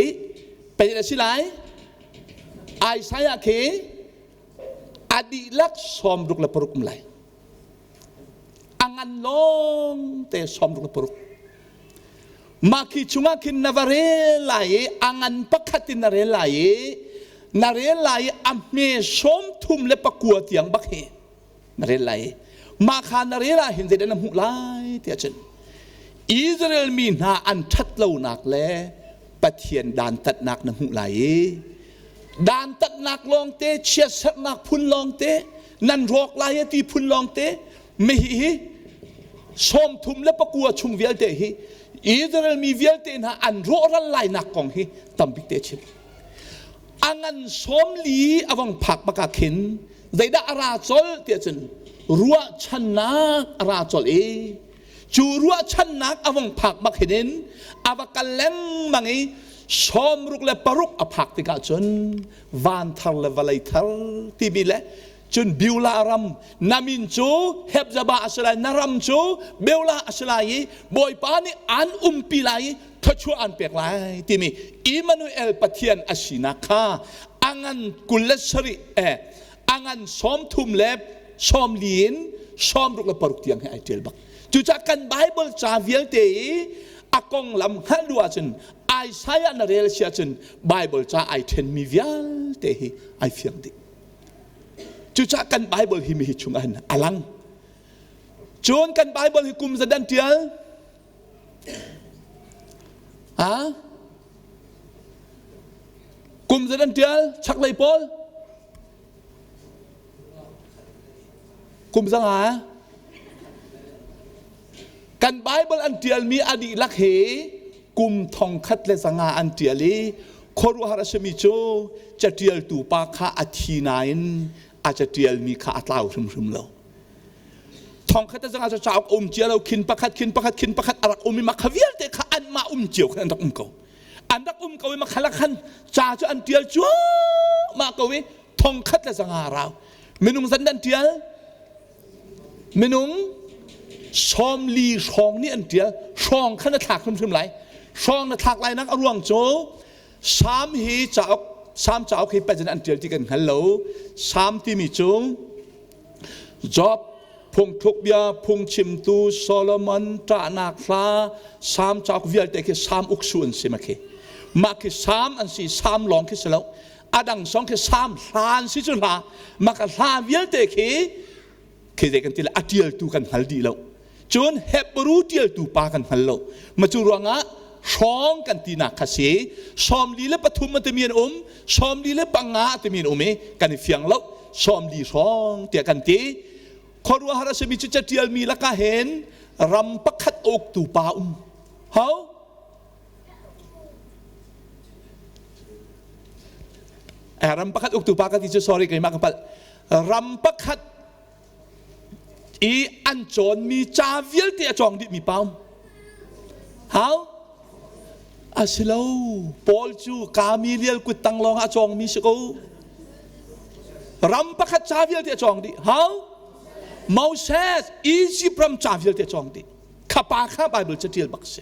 pei a si lai Isaiah khi a dihlak 66 um lai a ngan lawng te 66 mah khi chungah khin na va rel lai i a ngan pakhat in na rel lai i na rel lai i a hme 34 tiang bak hi na rel lai i mah kha na rel ah hin zeidah na hmuh lai tiah cun Israel mi hna an ṭhat lonak le Pathian dantatnak na hmuh lai i dantatnak lawngte chiatserhnak phun lawngte nan rawk lai a ti phun lawngte mihi hi 34 chung vialte hi Israel mi vialte hna an rawhral lainak kong hi tambik te chim a ngan 40 a vong phak baka khin zeidah a ra col tiah cun ruahchannak a ra col i cu ruahchannak a vong phak bak hin a va kal lengmang i 66 a phak tikah cun van thar le vawlei thar timi le cun Beulah ram na min cu Hebzabah a si lai na ram cu Beulah a si lai i Bawipa nih an umpi lai i thluachuah an pek lai timi Immanuel Pathian a sinak kha a ngan 27 eh a ngan 34 in 66 tiang hi ai ṭial bak. Cucaah kan Bible ca vialte i A konglam hngalh duh ahcun Isaiah na rel si ahcun Bible ca ai ṭhenmi vialte hi ai fiang dih. Cucaah kan Bible hi mi hi chungah hin a lang. Cun kan Bible hi kum zat an ṭial? Ha? Kum zat an ṭial? Chaklei pawl? Kum zanga? Kan Bible an ṭialmi a dihlak hi kum thongkhat le zanga an ṭial i khuaruahhar a simi cu caṭialtu pa kha a thi nain a caṭialmi kha a tlau hrimhrim lo. Thongkhat le zanga cu cauk um cia lo khin pakhat khin pakhat khin pakhat a rak um i mah kha vialte kha anmah um cio khan an rak um ko. An rak um ko i mah kha khan ca cu an ṭial cuahmah ko i thongkhat le zanga rau. Minung zan an ṭial Minung 40 hrawng nih an ṭial. Hrawng kha na thlak hrimhrim lai. Hrawng na thlak lainak a ruang cu Salm hi cauk Salm cauk hi pazin an ṭial ti kan hngal lo. Salm timi cu Job phungthluk bia phungchimtu Solomon ṭahnak hla Salm cauk vialte khi Salm uksu an si ma khi. Mah khi Salm an si Salm lawng khi si lo. A dang song khi Salm hla an si cu hla. Mah ka hla vialte khi khi zei kan ti le a ṭialtu kan hngal dih lo cun Hebrew ṭialtu pa kan hngal lo ma cu ruangah hrawng kan tinak kha si 43 a timi an um 45 a timi an um i kan i fiang lo 40 hrawng tiah kan ti khuaruahhar a simi cu caṭialmi lakah hin ram pakhat uktu pa um ho ram pakhat uktu pa ka ti cu sorry keimah ka palh ram pakhat i an cawnmi ca vialte a cawng dihmi paum how a si lo Paul cu Gamaliel kut tang lawng ah a cawngmi si ko ram pakhat ca vialte a cawng dih how Moses Egypt ram ca vialte a cawng dih kha pa kha Bible ca ṭial bak si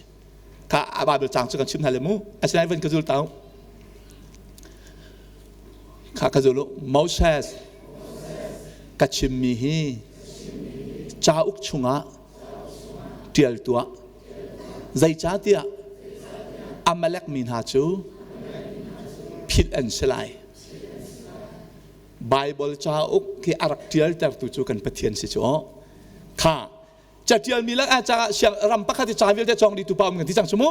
kha Bible cang cu kan chim hna le mu asinain van ka zul tau Kha ka zul u. Moses ka chimmi hi cauk chungah ṭial tuah. Zeicahtiah Amalek mi hna cu philh an si lai. Baibal cauk khi a rak ṭialtertu cu kan Pathian si cu aw. Kha Catialmi lakah caah siang ram pakhat i ca vialte cawng dihtu pa um kan ti cang cu mu.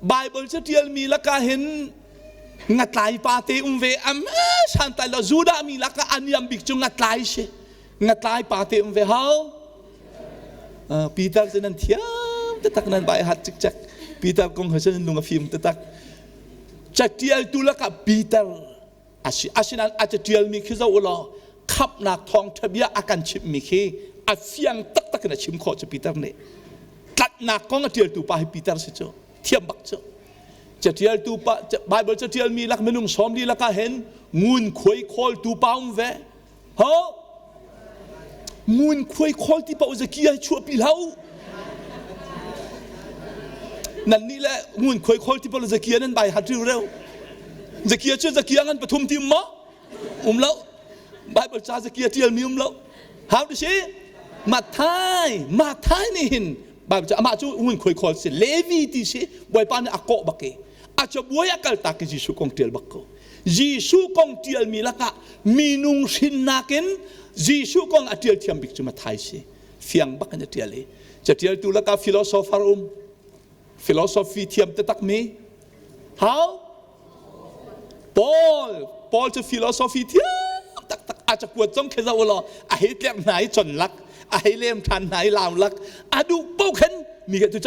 Bible catialmi lakah hin ngatlai pa te um ve am santai lo Judah mi lakah a niam bik cu ngatlai si. Ngatlai pa te um ve hau. Peter cu nan thiam taktak nan bai hat cikcek. Peter kong he cun lung a fim taktak. Catialtu lakah Peter asi asinain a catialmi khi zoh u law khamhnak thawngṭha bia a kan chimhmi khi a fiang taktak in a chim khawh cu Peter nih tlatnak kong a ṭialtu pa hi Peter si cu thiam bak cu catialtu pa Bible catialmi lak minung 40 lakah hin ngunkhuai khawltu pa um ve ho ngunkhuai khawl ti paoh zakia hi chuahpi hlah u nan nih le ngunkhuai khawl ti paoh zakia nan bai hat riu reu zakia cu zakia ngan pathum ti um maw um lo bible ca zakia tialmi um lo how to say Mathai Mathai nih hin bible ca amah cu ngunkhuai khawl si Levi ti si bawipa nih a kawh bak i a cabuai a kal tak i Jesuh kong tial bak ko Jesuh kong ṭialmi lakah minung hrinnak in Jesuh kong a ṭial thiam bik cu Matthai si. Fiang bak in a ṭial i caṭialtu lakah philosopher um, philosophy thiam taktakmi how Paul Paul cu philosophy thiam taktak a cakuat zong khi zoh u law a hei tlerh hna i con lak a hei lem ṭhan hna i lau lak a duh paoh khan mi khi tu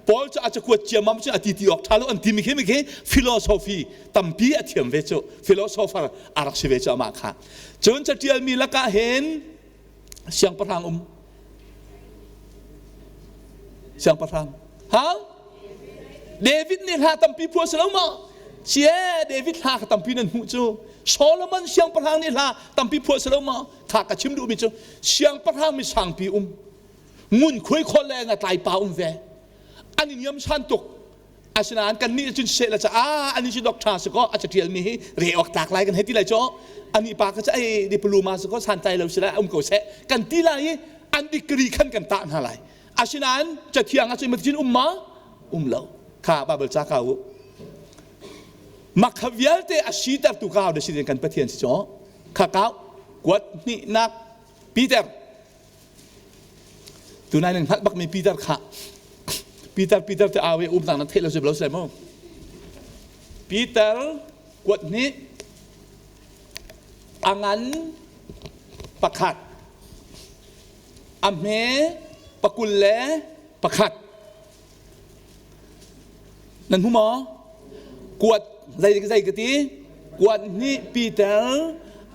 Paul cu a cakuat ciammam cu a ti ti awk ṭha lo an ti mi khi mi khi philosophy tampi a thiam ve cu philosopher a rak si ve cu amah kha cun catial mi lakah hin siangpahrang um siangpahrang ha David nih hla tampi phuah si lo maw cie David hla kha tampi nan hmuh cu Solomon siangpahrang nih hla tampi phuah si lo maw kha ka chim duhmi cu siangpahrang mi sangpi um ngunkhuai khawl le ngatlai pa um ve an i niam san tuk asinain kan nih cun seh la ca a ani cu doctor si ko a catial mi hi re awk tlak lai kan hei ti lai cu ani pa ka ca ei diploma si ko santlai lo si lai um ko seh kan ti lai i an degree khan kan tah hna lai asinain cathiang ah cun maticun um ma? Um lo. Kha Bible ca ka u. Makha vialte a sitertu ka hau si kan Pathian si cu. Kha kau kuat hnihnak Peter. Tunai nan hngalh bakmi Peter kha Peter Peter te awe um tang nan theih lo si lo sai mu. Peter kuat hnih a ngan pakhat a hme 21. Nan hmu maw? Kuat zei zei ka ti? Kuat hnih Peter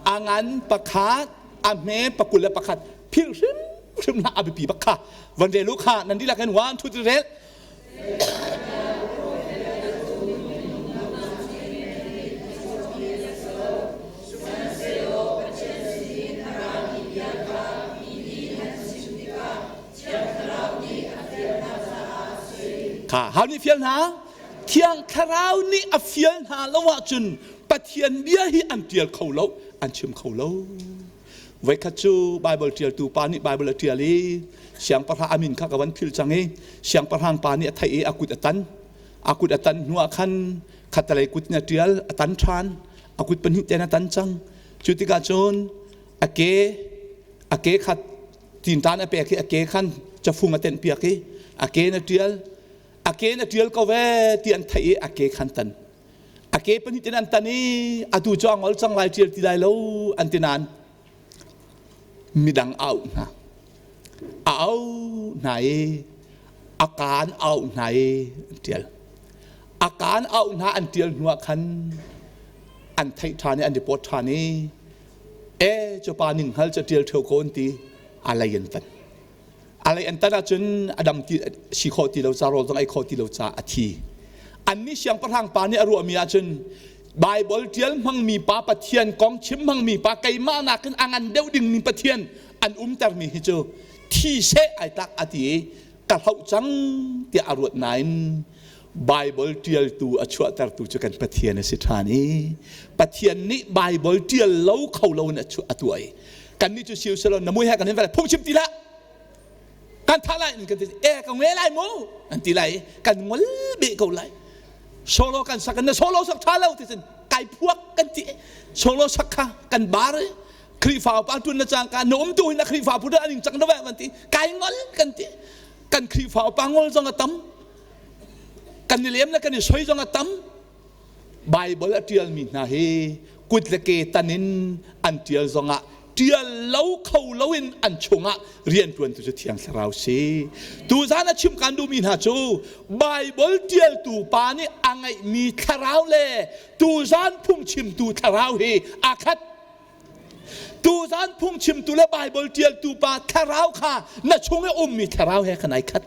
a ngan pakhat a hme 21 philh hrim hrim hlah a biapi bak kha van rel u kha nan dihlak in one two three rel. Sihmanhsehlaw Pathian sinin a rami bia kha mi nih an chim tikah Thiang Thlarau nih a fial hna caah a si. Kha hau nih fial hna? Thiang Thlarau nih a fial hna lo ahcun Pathian bia hi an ṭial kho lo, an chim kho lo. Voikhat cu Baibal ṭialtu pa nih Baibal a ṭial i siangpahrang a min kha ka van philh cang i siangpahrang pa nih a theih i a kut a tan. A kut a tan hnuah khan khattelei kut in a ṭial, a tan ṭhan. A kut pahnih ten a tan cang. Cu tikah cun a ke a ke khat tintan a pek i a ke khan cafung a tenh piak i a ke na ṭial a ke na ṭial ko ve ti an theih i a ke khan tan. A ke pahnih in an tan i atu cu a ngol cang lai ṭial ti lai lo an ti nain midang a auh hna. A auh hna i a kaan auh hna i an ṭial. A kaan auh hna an ṭial hnuah khan an theih ṭhan i an report ṭhan i e cu pa ning hngal cu ṭial ṭheo ko an ti a lei an tan. A lei an tan ahcun a dam ti si khawh ti lo ca rawl zong ei khawh ti lo ca a thi. Annih siangpahrang pa nih a ruahmi ahcun Baibal ṭial hmangmi pa Pathian kong chim hmangmi pa keimah nakin a ngan deuh dingmi Pathian an umtermi hi cu thi seh ai tlak a ti i ka hloh cang tiah a ruat nain Baibal ṭialtu a chuahtertu cu kan Pathian a si ṭhan i Pathian nih Baibal ṭial lo kho lo in a tuah i kannih cu siu selaw na mui he kan in phungchim ti hlah kan thah lai kan ti e ka nge lai mu an ti lai kan ngol beh ko lai solo kan sak na solo sak tha lo ti cun kai phuak kan ti solo sak kha kan bar Khrihfa pa tun na cang ka na um tu hin na Khrihfa pu da aning cang na kan ti kai ngol kan ti kan Khrihfa pa ngol zong a tam kan ni lem le kan i soi zong a tam Baibal a ṭialmi hna hi kut le ke tan in an ṭial zongah ṭial lo kho loin an chungah rianṭuantu cu Thiang Thlarau si. Tuzan a chim kan duhmi hna cu Baibal ṭialtu pa nih a ngeihmi thlarau le tuzan phungchimtu thlarau hi aa khat. Tuzan phungchimtu le Baibal ṭialtu pa thlarau kha na chung i ummi thlarau he khan ai khat.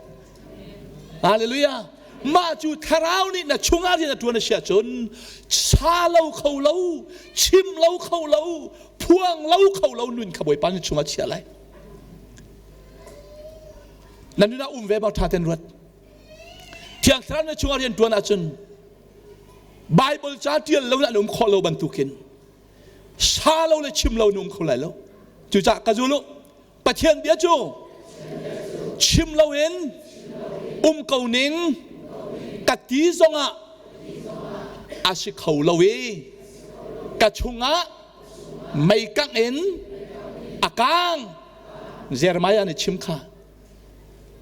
Hallelujah. Mah cu thlarau nih na chungah rian a ṭuan a si ahcun sa lo kho lo, chim lo kho lo, phuang lo kho lo nun kha Bawipa na chungah chia lai. Na nun ah um ve ma ṭha ten ruat. Thiang Thlarau na chungah rian ṭuan ahcun Bible ca ṭial lo in an um khawh lo bantukin sa lo le chim lo na um kho lai lo. Cucaah ka zul u. Pathian bia cu chim loin um ko ning ka ti zongah a si kho lo i ka chungah mei kangh in a kang. Jeremiah nih chim kha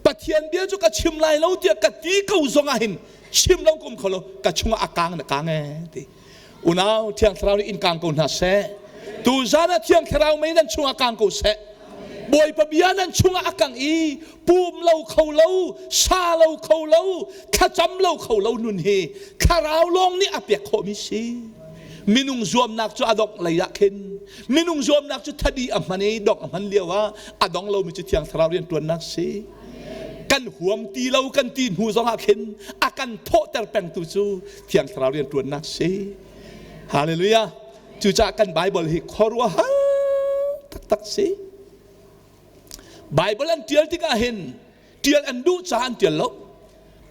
Pathian bia cu ka chim lai lo tiah ka ti ko zongah hin chim lo ka um kho lo ka chungah a kang na kang ee ti. Unau Thiang Thlarau nih in kang ko hna seh. Tuzan ah Thiang Thlarau mei nan chungah kang ko seh. Bawipa bia nan chungah a kang i pum lo kho lo, sa lo kho lo, thlacam lo kho lo nun hi Thlarau lawng nih a pek khawhmi si. Minung zuamnak cu a dongh lei ah khin minung zuamnak cu thadi a hman i dongh a hman lio ah a dong lomi cu Thiang Thlarau rianṭuannak si. Kan huam ti lo kan ti hnu zongah khin a kan thawhter pengtu cu Thiang Thlarau rianṭuannak si. Hallelujah. Cucaah kan Bible hi khuaruahhar taktak si. Bible an ṭial tikah hin ṭial an duh caah an ṭial lo.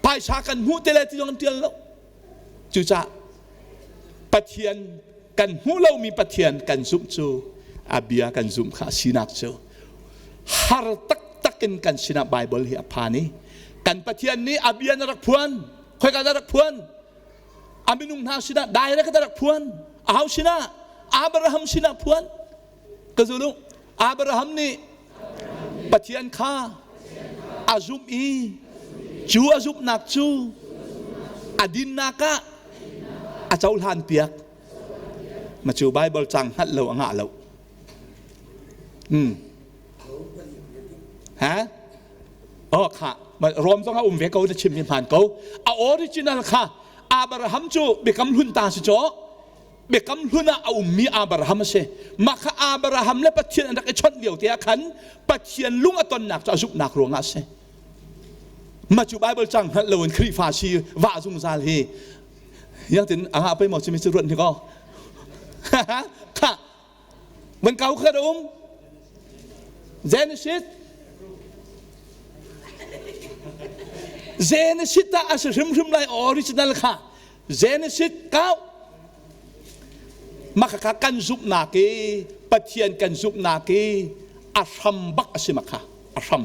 Phaisa kan hmuh te le ti zong an ṭial lo. Cucaah Pathian kan hmuh lomi Pathian kan zumh cu a bia kan zumh kha a sinak cu har taktak in kan sinah Bible hi a phan i. Kan Pathian nih a bia na rak phuan. Khoika dah rak phuan? A minung hna sinah direct dah rak phuan. Aho sinah? Abraham sinah phuan. Ka zulu. Abraham nih Pathian kha a zumh i cu a zumhnak cu a dinnak ah a cohlan piak. Ma cu Bible cang hngalh lo a ngah lo. Hmm. Ha? Oh kha Rom zong a um ve ko na chim mi hmaan ko. A original kha Abraham cu biakam hlun ta si caw. Biakam hlun ah a ummi Abraham a si. Mah kha Abraham le Pathian an rak i chawnh lio te ah khan Pathian lung a tonnak cu a zumhnak ruangah a si. Mah cu Bible cang hngalh loin Khrihfa si vah zungzal hi yang tin anga pei maw chimi cu ruat ni ko. Kha Van kau kha um. Genesis Genesis ta a si hrimhrim lai original kha Genesis kau makha kan zumhnak i Pathian kan zumhnak i a hram bak a si makha a hram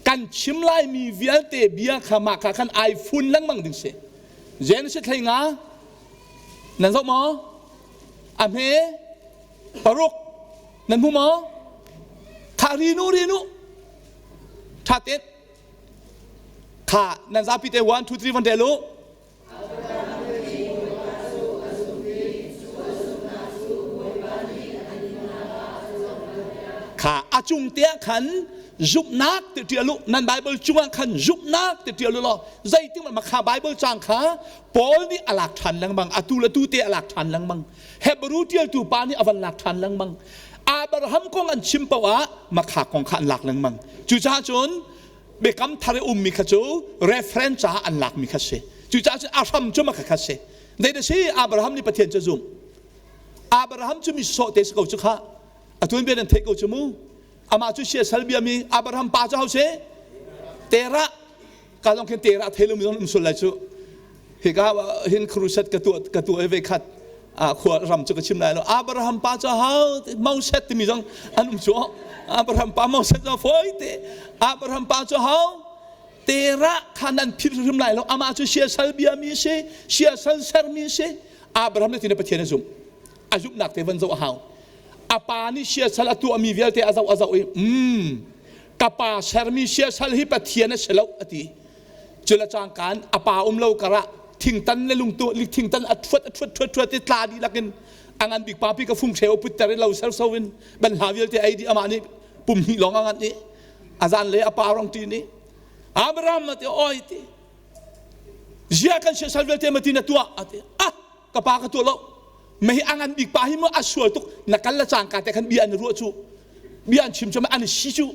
kan chim laimi vialte bia kha mah kha khan ai fun lengmang ding si Genesis thlei nga nan zoh maw A hme paruk nan hmu maw? Kha rinu rinu ṭha tein kha nan zapi te 1 2 3 van ṭel u. Kha a cung te ah khan zumhnak ti ṭial u nan Bible cungah khan zumhnak ti ṭial u law zeitin mah kha Bible cang kha Paul nih a lak ṭhan lengmang, atu le tu te a lak ṭhan lengmang. Hebrew ṭialtu pa nih a van lak ṭhan lengmang. Abraham kong an chim paoh ah makha kong kha an lak lengmang. Cucaah cun biakam thar i ummi kha cu reference caah an lakmi kha si. Cucaah cun a hram cu makha kha si. Zei si Abraham nih Pathian cu a zumh. Abraham cu mi sawh te si ko cu kha. A tuanbia nan theih ko cu mu. Amah cu siasal biami Abraham pa cu ho si? Terah. Ka zong khin terah thei lomi zong um sul lai cu. Hika hin crusade ka tuah ka tuah ve khat a khua ram cu ka chim lai lo. Abraham pa cu hau Moses timi zong an um cu. Abraham pa Moses zong foi te. Abraham pa cu hau terah kha nan philh hrim lai lo. Amah cu siasal biami si, siasal sermi si. Abraham nih tin Pathian a zumh. A zumhnak te van zoh a hau. A pa nih siasal a tuahmi vialte a zoh a zoh i mm ka pa sermi siasal hi Pathian a si lo a ti. Cula cangkaan a pa um lo karah thingtan le lungtu thingtan a thuat a thuat thuat thuat i tla dih lakin a ngan bik papi ka fung hreu put ter in lo serso in ban hla vialte ei dih amah nih pum hnih lawng a ngan i a zan le a pa rong ti nih Abraham a ti oi ti zia kan siasal vialte ma ti na tuah a ti ah ka pa ka tuah lo mei a ngan bik pa hi mu a sual tuk na kal le cangka te khan bia an ruah cu bia an chim cu an si cu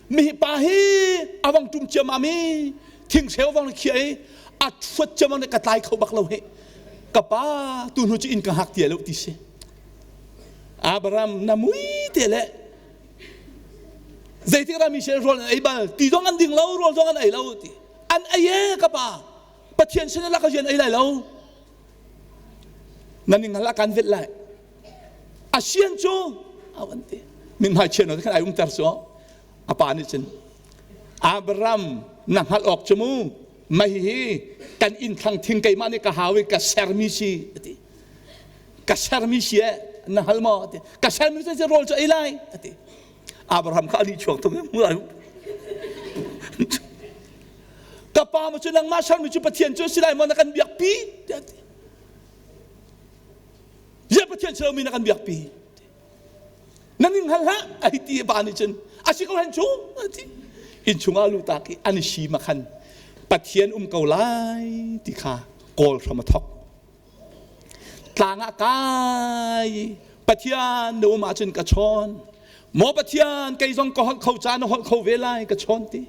mi pa hi awang tum ciam ami thing hreu wang khia i a thuat ciam ang ka tlai kho bak lo he ka pa tu hnu cu in ka hak tia lo ti si Abraham na mui te le zeitik dah mi sel rawl an ei bal ti zong an ding lo rawl zong an ei lo ti an ei e ka pa Pathian sin lak rian ei lai lo nan ning hal kan vet lai a sian cu awan ti min hmai chian khan ai umter cu a pa nih cun Abraham na hngalh awk cu mu mei hi kan inn thlang thing keimah nih ka hau i ka sermi si ati ka sermi si e na hal maw ati ka sermi cu rawl cu ei lai ati Abraham kha ali chuak tuk mu ka pa ma cu nangmah sermi cu Pathian cu si lai maw na kan biak pi tiah ti ziah Pathian si lomi na kan biak pi na ning hal hlah ai ti pa nih cun a si ko hen cu a ti inn chungah lu tak i an si ma khan Pathian um ko lai ti kha kawl hram a thok tlang ah kai Pathian na um ahcun ka chawn maw Pathian kei zong ka holh kho ca na holh kho ve lai ka chawn ti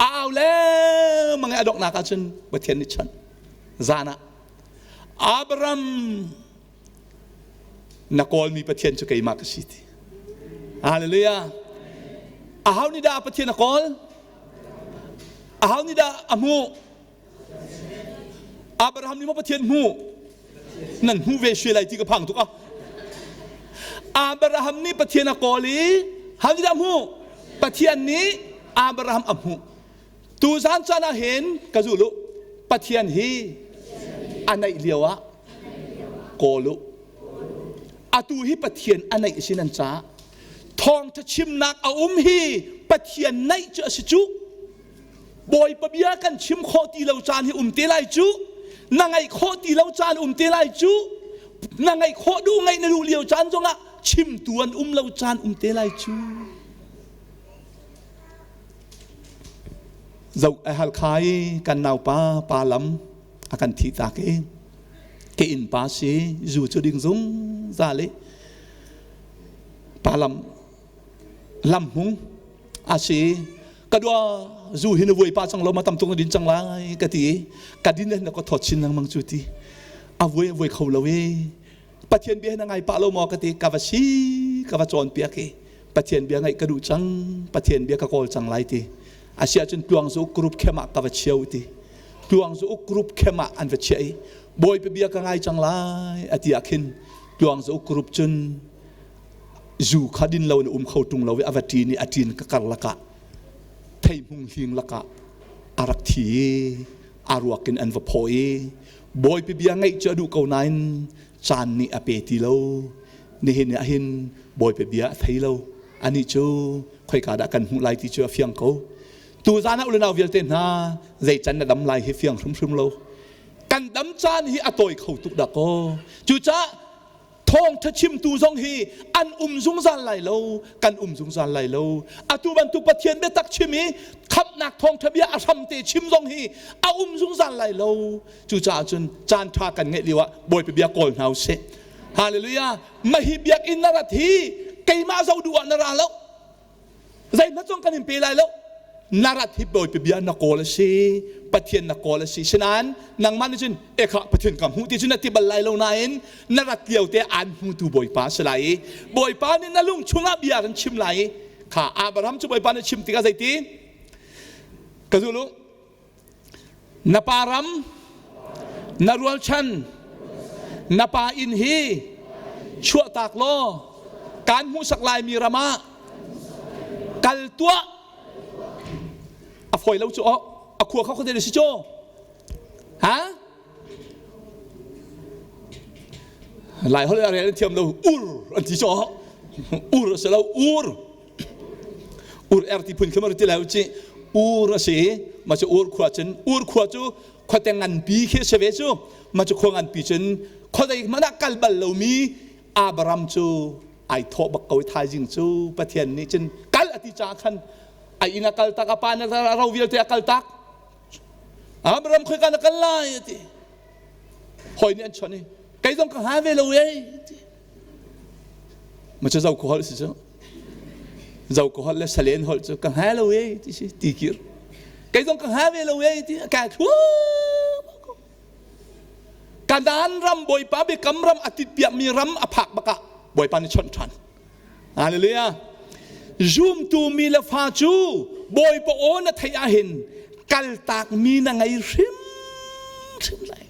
a au lengmang i a donghnak ahcun Pathian nih chanh zan ah Abraham na kawlmi Pathian cu keimah ka si ti Hallelujah aho nih dah Pathian a kawl aho nih dah a hmuh Abraham nih maw Pathian hmuh? Nan hmuh ve suai lai ti ka phang tuk ah. Abraham nih Pathian a kawl i how did a hmuh? Pathian nih Abraham a hmuh. Tuzan caan ah hin ka zul u Pathian hi a naih lio ah kawl u. Atu hi Pathian a naih sin an caah thawngtha chimnak a um hi Pathian naih cu a si cu. Bawipa bia kan chim khawh ti lo caan hi um te lai cu. Na ngaih khawh ti lo caan um te lai cu. Na ngaih khawh duh ngaih na duh lio caan zongah chimtu an um lo caan um te lai cu. Zoh a Halkha i kan naupa pa lam a kan thih tak i ke inn pa si zu cu ding zungzal i pa lam lam hmung a si ka dua zu hi na vuai pa cang lo ma tam tuk na din cang lai ka ti i ka din na ka thawt chin lengmang cu ti a vuai a vuai kho lo i Pathian bia na ngai pah lo maw ka ti ka va si ka va cawnpiak i Pathian bia ngaih ka duh cang Pathian bia ka kawl cang lai ti asiahcun tluang zu group khem ah ka va chio ti tluang zu group khem ah an va chiah i Bawipa bia ka ngai cang lai ati ah khin tluang zu group cun zu kha din lo in um kho tung lo i a va ṭin i a ṭin ka kar lakah theihmung hling lakah a rak thi i a ruak in an va phaw i Bawipa bia ngaih cu a duh ko nain caan nih a pe ti lo. Nihin ah hin Bawipa bia a thei lo. Anih cu khoika dah kan hmuh lai ti cu a fiang ko. Tuzan ah ulenau vialte hna zei can na dam lai hi fiang hrimhrim lo. Kan dam caan hi a tawi kho tuk dah kaw. Cucaah thawngtha chimtu zong hi an um zungzal lai lo kan um zungzal lai lo atu bantuk pathian biatak chim i khamhnak thawngtha bia a hramte chim zong hi a um zungzal lai lo cucaah cun caan tha kan ngeih lio ah bawipa bia kawl hna usih hallelujah mahi biakinn na rat hi keimah zo duh ah na ra lo Zeihmanh zong kan in pe lai lo. Na rat hi Bawipa bia na kawl a si, Pathian na kawl a si. Sinain nangmah nih cun ekha Pathian ka hmuh ti cu na ti bal lai lo nain na rat lio te aan hmutu Bawipa a si lai i Bawipa nih na lung chungah bia kan chim lai i kha Abraham cu Bawipa nih chim tikah zeiti ka zul u Na pa ram, na rualchan, na pa inn hi chuahtak law kaan hmuhsak laimi ram ah kal tuah. A fawi lo cu aw, a khua kha khuate si cu. Ha? Lai holh a rel an thiam lo ur an ti cu ur a si lo ur. Ur er ti phun khi ti lai ci ur a si ma cu ur khua cun ur khua cu khuate nganpi khi a si ve cu ma cu khua nganpi cun khuadei hmanh ah kal bal lomi Abraham cu ai thawh bak ko thaizing cu Pathian nih cun kal a ti caah khan a inn a kal tak a pa na ro vialte a kal tak Abraham khoi ka na kal lai a ti hawi nih an chawnh i kei zong ka ha ve lo e ti Ma cu zo ko holh si cu. Zo ko holh le salen holh cu ka hnga lo e ti si ti kir. Kei zong ka hnga ve lo e ti ka thu. Kanaan ram Bawipa biakam ram a tit piakmi ram a phak bakah Bawipa nih chawnh ṭhan. Hallelujah. Zumtu mi le fa cu Bawipa aw na theih ahhin kaltak mi na ngei hrim hrim lai.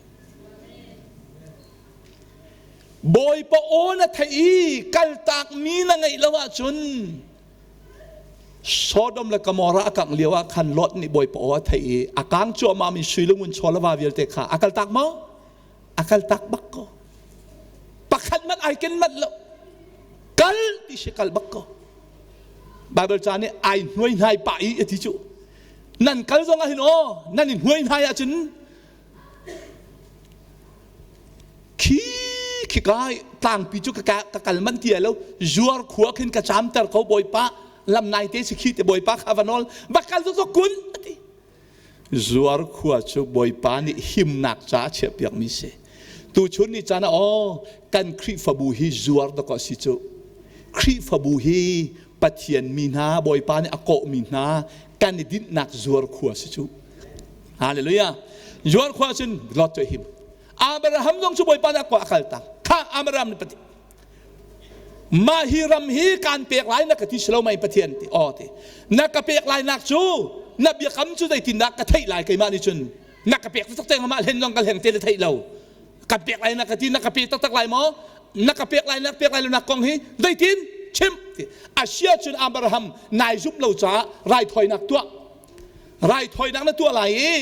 Bawipa aw na theih i kaltakmi na ngeih lo ahcun Sodom le Gomorrah a kangh lio ah khan Lot nih Bawipa aw a theih i a kang cuahmahmi sui le ngun chaw le va vialte kha a kaltak maw? A kaltak bak ko. Pakhat hmanh ai ken manh lo. Kal ti si kal bak ko. Bible ca nih ai hnuai hnai pah i a ti cu. Nan kal zong ah hin aw nan i hnuai hnai ahcun Khi khika tlangpi cu ka kal manh ti lo zuar khua khin ka camter ko bawipa lam nai te si khi te bawipa kha va nawl va kal zokzok kun ati zuar khua cu bawipa nih himnak ca a chiahpiak mi si tuchun ni caan ah aw kan Khrihfabu hi zuar dawk si cu Khrihfabu hi Pathian mi hna bawipa nih a kawh mi hna kan i dinhnak zuar khua si cu Hallelujah. Zuar khua cun Lot cu a him. Abraham zong cu Bawipa nih a kal tak. Kha Abraham nih Pathian mah hi ram hi kaan pek lai na ka ti si lo mei Pathian ti aw ti na ka pek lai nak cu na biakam cu zeitindah ka theih lai keimah nih cun na ka pek taktak te mah hlen zong ka hleng te na theih lo ka pek lai na ka ti na ka pe taktak lai maw na ka pek lai na pek lai lo nak kong hi zeitin chim ti asia cun Abraham nai zumh lo caah raithawinak tuah. Raithawinak na tuah lai i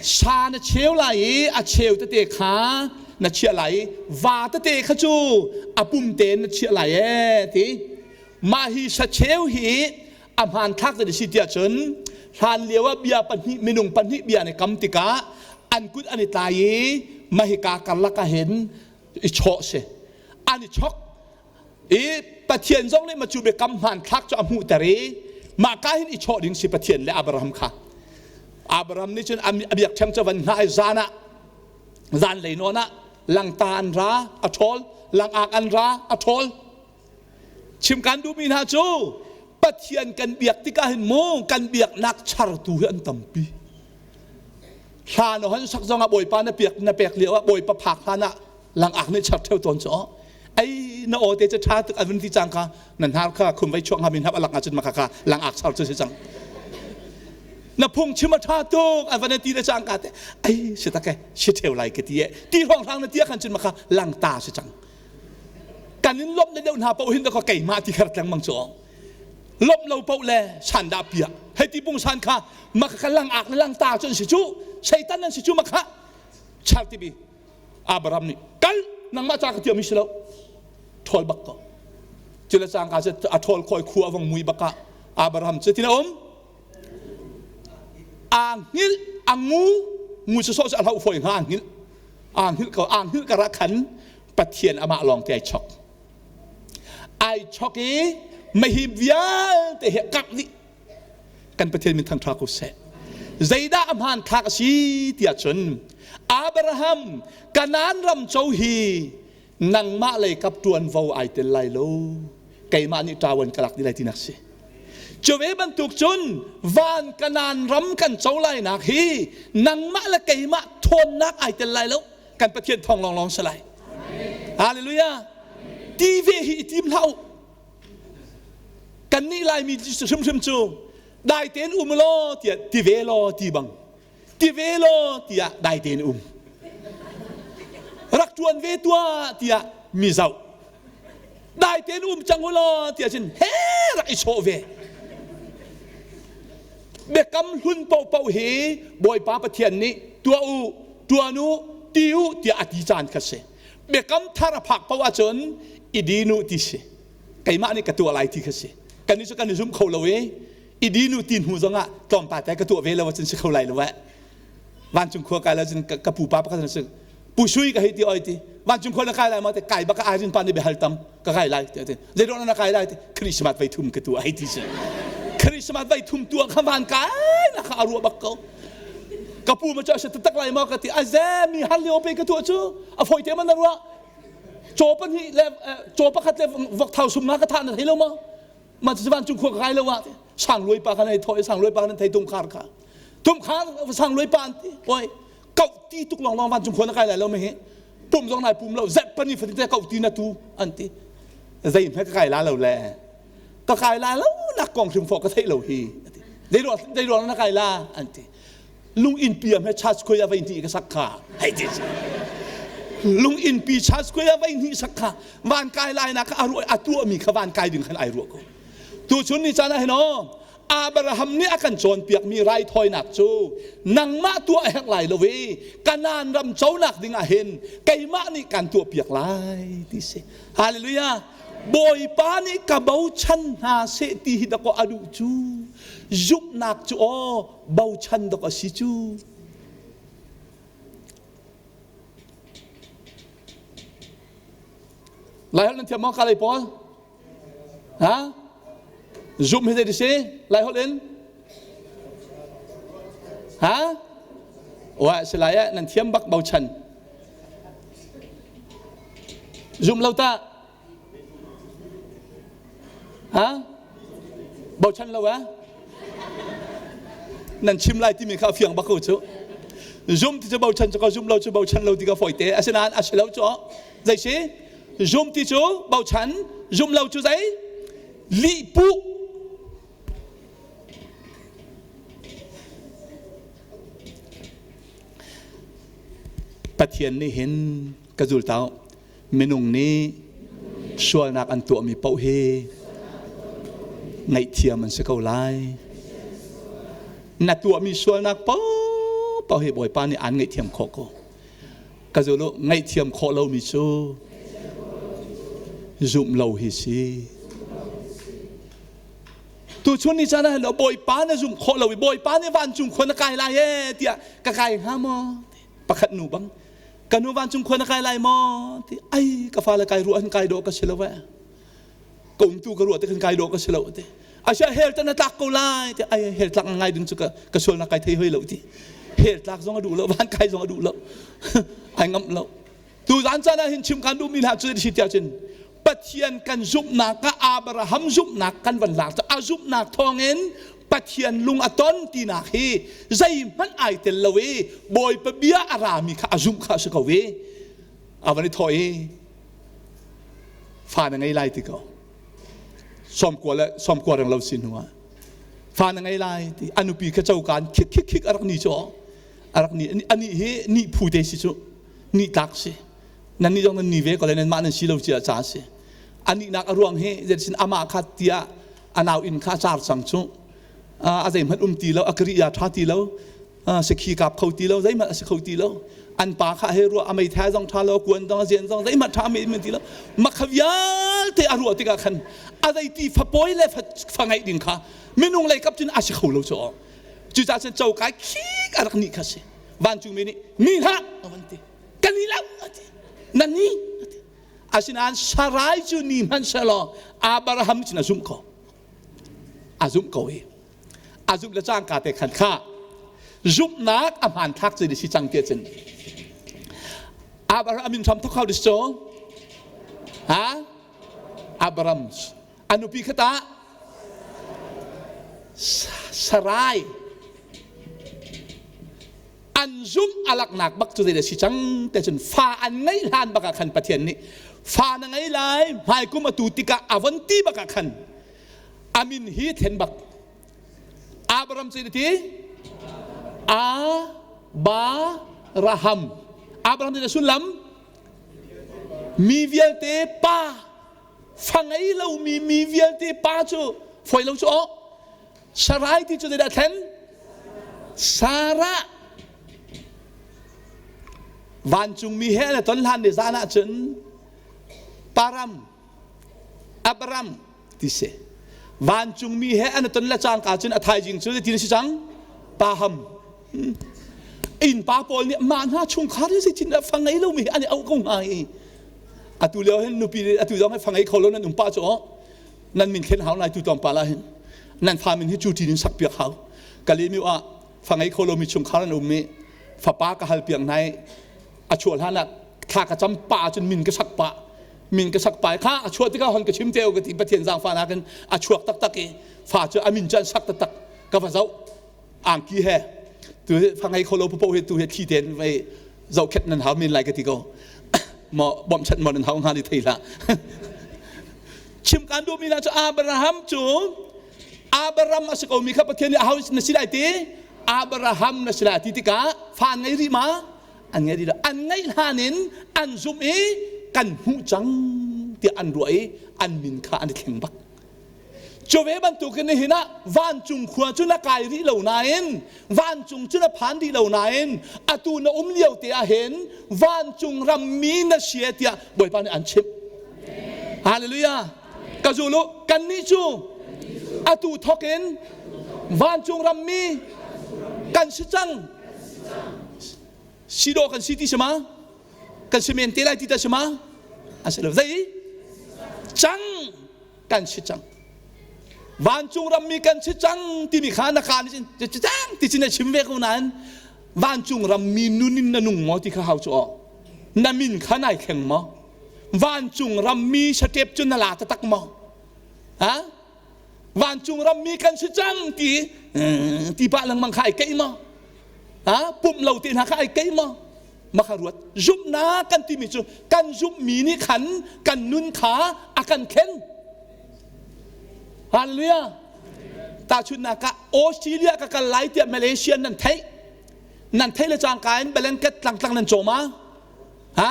sa na cheu lai i a cheu tete kha na chiah lai i va tete kha cu a pum tein na chiah lai ee ti. Mah hi sacheu hi a hmanthlak zat a si tiah cun hlan lio ah bia pahnih minung pahnih bia an i kam tikah an kut an i tlai i mahika karlak ah hin i chawh si an i chok i Pathian zong nih macu biakam hmanthlak cu a hmuhter i mah ka hin i chawh ding si Pathian le Abraham kha Abraham nih cun a biakṭheng cu van hngah i zan ah zanlei nawn ah langta an ra a ṭhawl langak an ra a ṭhawl Chim kan duhmi hna cu Pathian kan biak tikah hin mu kan biaknak chartu hi an tampi. Hla na hon sak zongah Bawipa na piak na pek lio ah Bawipa phak hlan ah langak nih char theu tawn cu ai na aw te cu tha tuk avun ti cang kha na hnar kha khum vai chuak ngam in hap alak ahcun maka kha langak char cu si cang na phung chim a tha tuk avan ti le cang ka te ai si tak e si theu lai ke ti e ti hrawng hrang na tia khan cun maka langta si cang kan in lawmh le deuh hna paoh hin ka keimah ti kher lengmang cu lawmh lo paoh le san dah piah hei ti pungsan kha maka ka lang ak le lang ta cu an si cu satan an si cu makha char tibi Abraham nih kal nangmah ca ka tiam si lo ṭhawl bak ko cula cangka cu a ṭhawl khoi khu a vong mui bak ah Abraham cu tin a um aa hngilh a ngu ngu sawsawh cu a hloh fawi hnga aa hngilh aa hngilh ko aa hngilh karah khan Pathian amah lawng te ai chok ai chok i mahim vialte he kak dih kan Pathian min thangṭha ko seh zeidah a hmanthlak a si tiah cun Abraham Kanaan ram co hi nangmah lei kap ṭuanvo ai tel lai lo keimah nih ṭawan ka lak dih lai tinak si cu ve bantuk cun van Kanaan ram kan co lainak hi nangmah le keimah ṭhawnnak ai tel lai lo kan Pathian thawng lawnglawng si lai hallelujah ti ve hi i tim hlah u kan nih Laimi hrimhrim cu dai tein um law tiah ti ve law ti bang ti ve law tiah dai tein um rak ṭuan ve tuah tiah mi zoh dai tein um cang u law tiah cun he rak i sawh ve biakam hlun paohpaoh hi Bawipa Pathian nih tuah u ṭuan u ti u tiah a ti caan kha si biakam thar a phak paoh ahcun i din u ti si keimah nih ka tuah lai ti kha si kan nih cu kan i zum kho lo i i din u ti hnu zongah tlawmpal te ka tuah ve lo ahcun si kho lai lo eh vancung khua kai lo cun ka pupa pakhat si pu sui ka hei ti oi ti vancung khua na kai lai ma te kai baka airin pa nih biahal tam ka kai lai ti ti zeiruang na kai lai ti Christmas vai thum ka tu ai ti si Christmas vai thum tu kha van kai na kha arua bak ko ka pu ma chu a tak lai ma ka ti aze mi har lio pe ka tu chu a foi te man na ruah chaw pahnih le chaw pakhat le vok thau sum nga ka tha na thei lo ma ma chu van chung khua ka kai lo wa sang luai pa kha nei thoi sang luai pa nan thei tum khar kha tum khar sang luai pa an ti oi kau ti tuk long long van chung khua na kai lai lo me hi pum zong nai pum lo zet pani fatin te kau ti na tu an ti zei hme ka kai la lo le ka kai la lo nak kong hrim fo ka thei lo hi dei ruang dei ruang na kai la an ti lung in pi am he charge khoi a vai ni ka sak kha hei ti lung in pi charge khoi a vai ni sak kha van kai lai na ka aru atu mi kha van kai ding khan ai ruah ko tu chun ni chan ah hin o Abraham nih a kan cawnpiakmi raithawinak cu nangmah tuah a herh lai lo i Kanaan ram conak ding ah hin keimah nih kan tuahpiak lai ti si. Hallelujah. Bawipa nih ka bochan hna seh ti hi dakaw a duh cu zumhnak cu aw bochan dok a si cu. Lai holh nan thiam maw ka lei pawl? Ha? Zumh hi zei si? Lai holh in? Ha? Wa si lai eh nan thiam bak bochan. Zum lo ta? Ha? Bochan lo ah? Nan chim lai timi kha fiang bak ko cu. Zum ti cu bochan cu ka zum lo cu bochan lo ti ka fawi te. Asinain a si lo cu. Zei si? Zum ti cu bochan, zum lo cu zei? Lihpuh. Pathian nih hin ka zultau minung nih sualnak an tuahmi paoh hi ngaihthiam an si ko lai. Na tuahmi sualnak paohpaoh hi Bawipa nih aan ngaihthiam khawh ko. Ka zul u, ngaihthiam khawh lomi cu zumh lo hi si. Tuchun ni caan ah hin Bawipa na zumh khawh lo i Bawipa nih vancung khua na kai lai ee tiah ka kai hnga maw? Pakhat nu bang ka nu vancung khua na kai lai maw? Ti ai ka fale kai ruah hin kai dawh ka si lo eh. Ka umtu ka ruah te khan kai dawh ka si lo ti. Asia hell ta na tlak ko lai ti ai hell tlak ngai ding cu ka ka sual na kai thei hoi lo ti. Hell tlak zong a duh lo van kai zong a duh lo. Ai ngamh lo. Tu zan caan ah hin chim kan duhmi hna cu si tiah cun Pathian kan zumhnak ah Abraham zumhnak kan van lak a zumhnak thawngin Pathian lung a ton tinak hi zeihmanh ai tel lo i Bawipa bia a rami kha a zumh kha a si ko i a van i thawh i fa na ngei lai ti ko 90 le 90 reng lo si hnu ah fa na ngei lai ti a nupi kha cokaan khik khik khik a rak ni cu a rak ni ani hi ni phu te si cu ni tlak si nan nih zong nan ni ve ko le nan mah nan si lo cia ca si anih nak a ruang hi zeitin amah kha tiah a nau inn kha a car cang cu a zeihmanh um ti lo a kari ya tha ti lo sakhi kap kho ti lo zeihmanh a si kho ti lo an pa kha he ruah a meithai zong tha lo kuan zong a zian zong zeihmanh tha me ti lo makha vialte a ruah tikah khan a zeiti fapawi le fa ngeih ding kha minung lei kap cun a si kho lo cu cucaah cun cokai khik a rak nih kha si vancungmi nih mi hlah a van ti kan ni lo a ti na ni a ti asinain Sarai cu ni hmanh selaw Abraham cun a zumh ko a zumh ko i a zumh le cangka te khan kha zumhnak a hmanthlak cu si cang tiah cun Abraham min hram thok hau dis cu ha Abraham a nupi kha ta Sarai an zumh a laknak bak cu zei si cang te cun fa an ngeih hlan bak ah khan Pathian nih fa na ngei lai hmaikum atu tikah a von ti bak ah khan a min hi then bak Abraham cu ti A Ba Raham Abraham ti sullam mi vialte pa fa ngei lomi mi vialte pa cu foi lo cu aw Sarai ti cu zeidah thlen Sarah vancungmi he an ton hlan ni zan ah cun Param Abram ti si vancungmi he an ton le cangka cun a thaizing cu zeitin si cang Paham inn pa pawl nih mah hna chungkhar hi zeitin dah fa ngei lomi an i auh ko hnga i atu lio hin nupi atu zong hi fa ngei kho lo nan um pah cu nan min thlen hau lai tu tlawmpal ah hin nan fa min hi cu tin in sak piak hau kalemi ah fa ngei kho lomi chungkhar an um i fapa ka hal piak hna i a chuah hlan ah thla ka cam pa cun min ka sak pa min ka sak pa kha a chuah tikah hon ka chim te ka ti pathian zaangfah nakin a chuak taktak i fa cu a min cu an sak taktak ka va zoh angki he tu fa ngei kho lo popo he tu he thi ten vei zohkhet nan hau men lai ka ti ko mo bawmchan mo nan hau hnga ni thei hlah chim kan duh mi la cu Abraham cu Abraham a si ko mi kha Pathian nih ahau na si lai ti Abraham na si lai ti tikah fa an ngei rih ma an ngei rih lo an ngeih hlan in an zumh i kan hmuh cang tiah an ruah i an min kha an i thleng bak Cu ve bantukin nihin ah vancung khua cu na kai rih lo nain vancung cu na phan rih lo nain atu na um lio te ah hin vancung rammi na si tiah Bawipa nih an chimh. Hallelujah. Ka zul u kannih cu atu thawk in vancung rammi kan si cang. Si dawh kan si ti si ma? Kan si men te lai ti ta si ma? A si lo. Zei? Cang. Kan si cang vancung rammi kan si cang timi kha na ka nih cang ti cun na chim ve ko nain vancung rammi nun in na nung maw ti kha hau cu aw na min kha nai thleng maw vancung rammi satep cu na la taktak maw ha vancung rammi kan si cang ti ti pah lengmang kha ai keih maw ha pumh lo te hna kha ai keih maw maka ruat zumhnak kan timi cu kan zumhmi nih khan kan nun kha a kan thlen hallelujah tahchunhnak ah Australia ka kal lai tiah Malaysia nan theih nan theih le cangka in blanket tlangtlang nan cawm a ha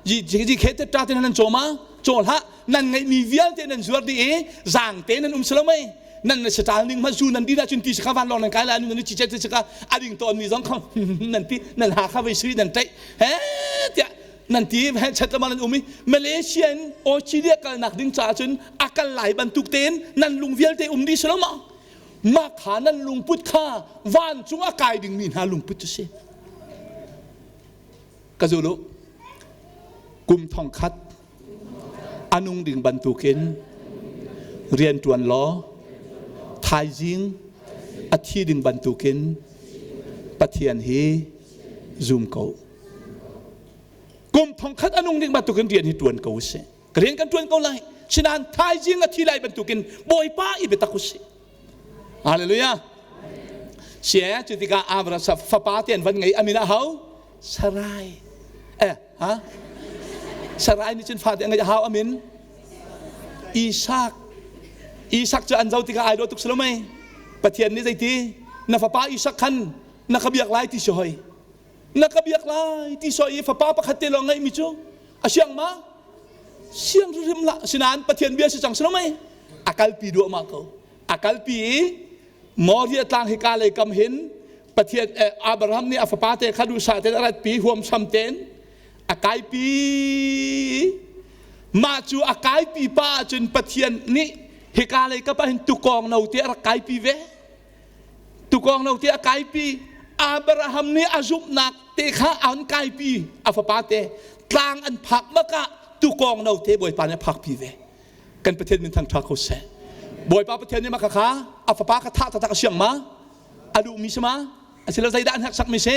ji ji khe te ta te nan cawm a caw hlah nan ngeihmi vialte nan zuar dih i zaang te nan um si lo mei Nan na satal ning hmanh su nan din ahcun ti saka van lawng nan kai lai nan ci chet saka a ding tawn mi zong kha nan ti nan ha kha vei sui nan taih he tiah nan ti he chat lama nan um i Malaysia in Australia kalnak ding caah cun a kal lai bantuk tein nan lung vialte um dih si lo ma mah kha nan lungput kha vancung a kai dingmi hna lungput cu si. Ka zul u. Kum thong khat a nung ding bantukin rian ṭuan law thaizing a thi ding bantukin Pathian hi zum ko. Kum thong khat a nung ding bantukin rian hi ṭuan ko usih. Rian kan ṭuan ko lai. Sinain thaizing a thi lai bantukin Bawipa i biatak usih. Hallelujah. Sia cu tikah Abraham fapa te an van ngei amin ah hau Sarai. Eh ha? Sarai nih cun fate a ngeih hau amin Isak. Isak cu an zo tikah ai dawh tuk si lo mei? Pathian nih zeiti na fapa Isak khan na ka biak lai ti si hoi. Na ka biak lai ti so i fapa pakhat te lawng ngeihmi cu a siang ma? Siang hrim lah. Sinain Pathian bia si cang si lo mei? A kalpi duahmah ko. A kalpi i Moriah tlang hika lei kam hin Pathian Abraham nih a fapa te kha duhsah tein a ratpi huamsam tein a kaipi. Mah cu a kaipi pa ahcun Pathian nih hika lei kap ah hin tukawng no te a rak kaipi ve. Tukawng no te a kaipi. Abraham nih a zumhnak te kha an kaipi a fapa te tlang an phak bak ah tukawng no te Bawipa nih a phakpi ve. Kan Pathian min thangṭha ko seh. Bawipa Pathian nih mah kha a fapa kha thah taktak a siang ma? A duhmi si ma? Asilo zeidah an hneksak mi si?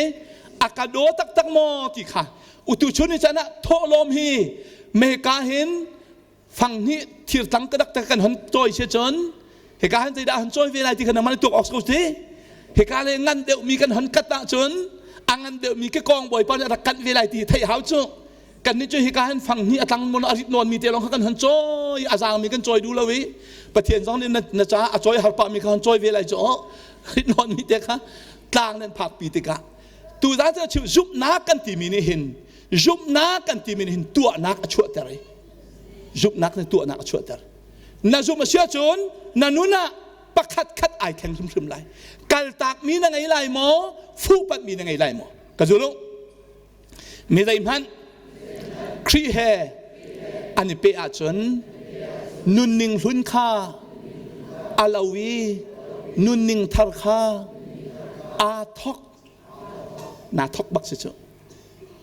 A ka daw taktak maw ti kha utu chun ni caan ah thawhlawm hi meka hin fang hnih thirtlang ka dak kan hon cawi si cun hika hin zeidah hon cawi ve lai ti kha nangmah nih tuak awk ko si. Hika le ngan deuhmi kan hon kat ahcun a ngan deuhmi ke kong bawipa nih a rak kanh ve lai ti theih hau cu. Kannih cu hika hin fang hnih a tlang mon a rit nawn mi te lawng kha kan hon cawi a zaang mi kan cawi duh lo i Pathian zong nih na caah a cawi har pah mi kha hon cawi ve lai cu rit nawn mi te kha tlang nan phak pi tikah tuzaan cu chim zumhnak kan timi nih hin zumhnak kan timi nih hin tuahnak a chuahter i zumhnak nih tuahnak a chuahter. Na zumh a si ahcun na nun ah pakhat khat ai thleng hrimhrim lai. Kaltak mi na ngei lai maw, fuhpanh mi na ngei lai maw? Ka zul u. Mi zeihmanh Khrih he an i peh ahcun nunning hlun kha a lo i nunning thar kha aa thok. Naa thok bak si cu.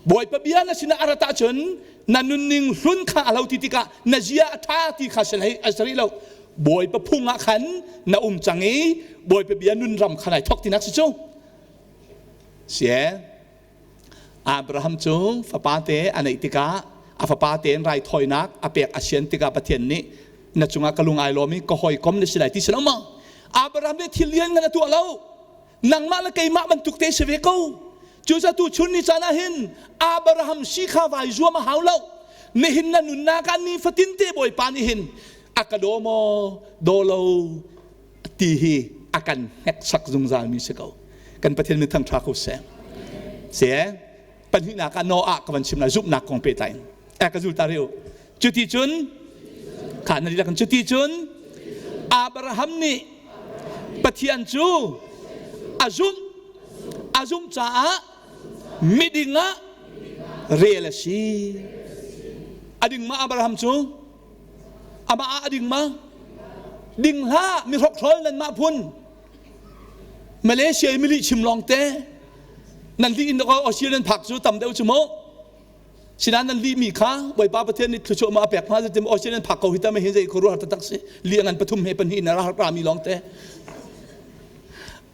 Bawipa bia na sinah a rat ahcun na nunning hlun kha a lo ti tikah na zia a ṭha ti kha si hlei a si rih lo. Bawipa phung ah khan na um cang i Bawipa bia nun ram kha nai thok tinak si cu. Sie. Abraham cu fapa te a neih tikah a fapa tein raithawinak a pek a sian tikah Pathian nih na cungah ka lung ai lawm i ka hawikom na si lai ti si lo maw? Abraham nih thil lian ngan a tuah lo. Nangmah le keimah bantuk te si ve ko. Cucaah tu chun ni caan ah hin Abraham si kha vai zuam a hau lo. Nihin na nunnak ah ni fatin te Bawipa nih hin a ka daw maw daw lo ti hi a kan hneksak zungzal mi si ko. Kan Pathian min thangṭha ko seh. Se pahnihnak ah Noah ka van chim lai, zumhnak kong pehtlai in eh ka zul ta rih u. Cuti cun kha na dihlak cuti cun Abraham nih Pathian cu a zumh a zumh caah miding ah rel a si. A ding ma Abraham cu? Amah ah a ding ma? Ding hlah, mi hrokhrol nan mah phun. Malaysia i mili chim lawng te nan lih in Australia nan phak cu tam deuh cu mu. Sinain nan lih mi kha Bawipa Pathian nih thluachuah ma a pek hna zeitin Australia nan phak ko hi ta hin zei khuaruahhar taktak si. Li a ngan pathum he pahnih in a ra mi lawng te.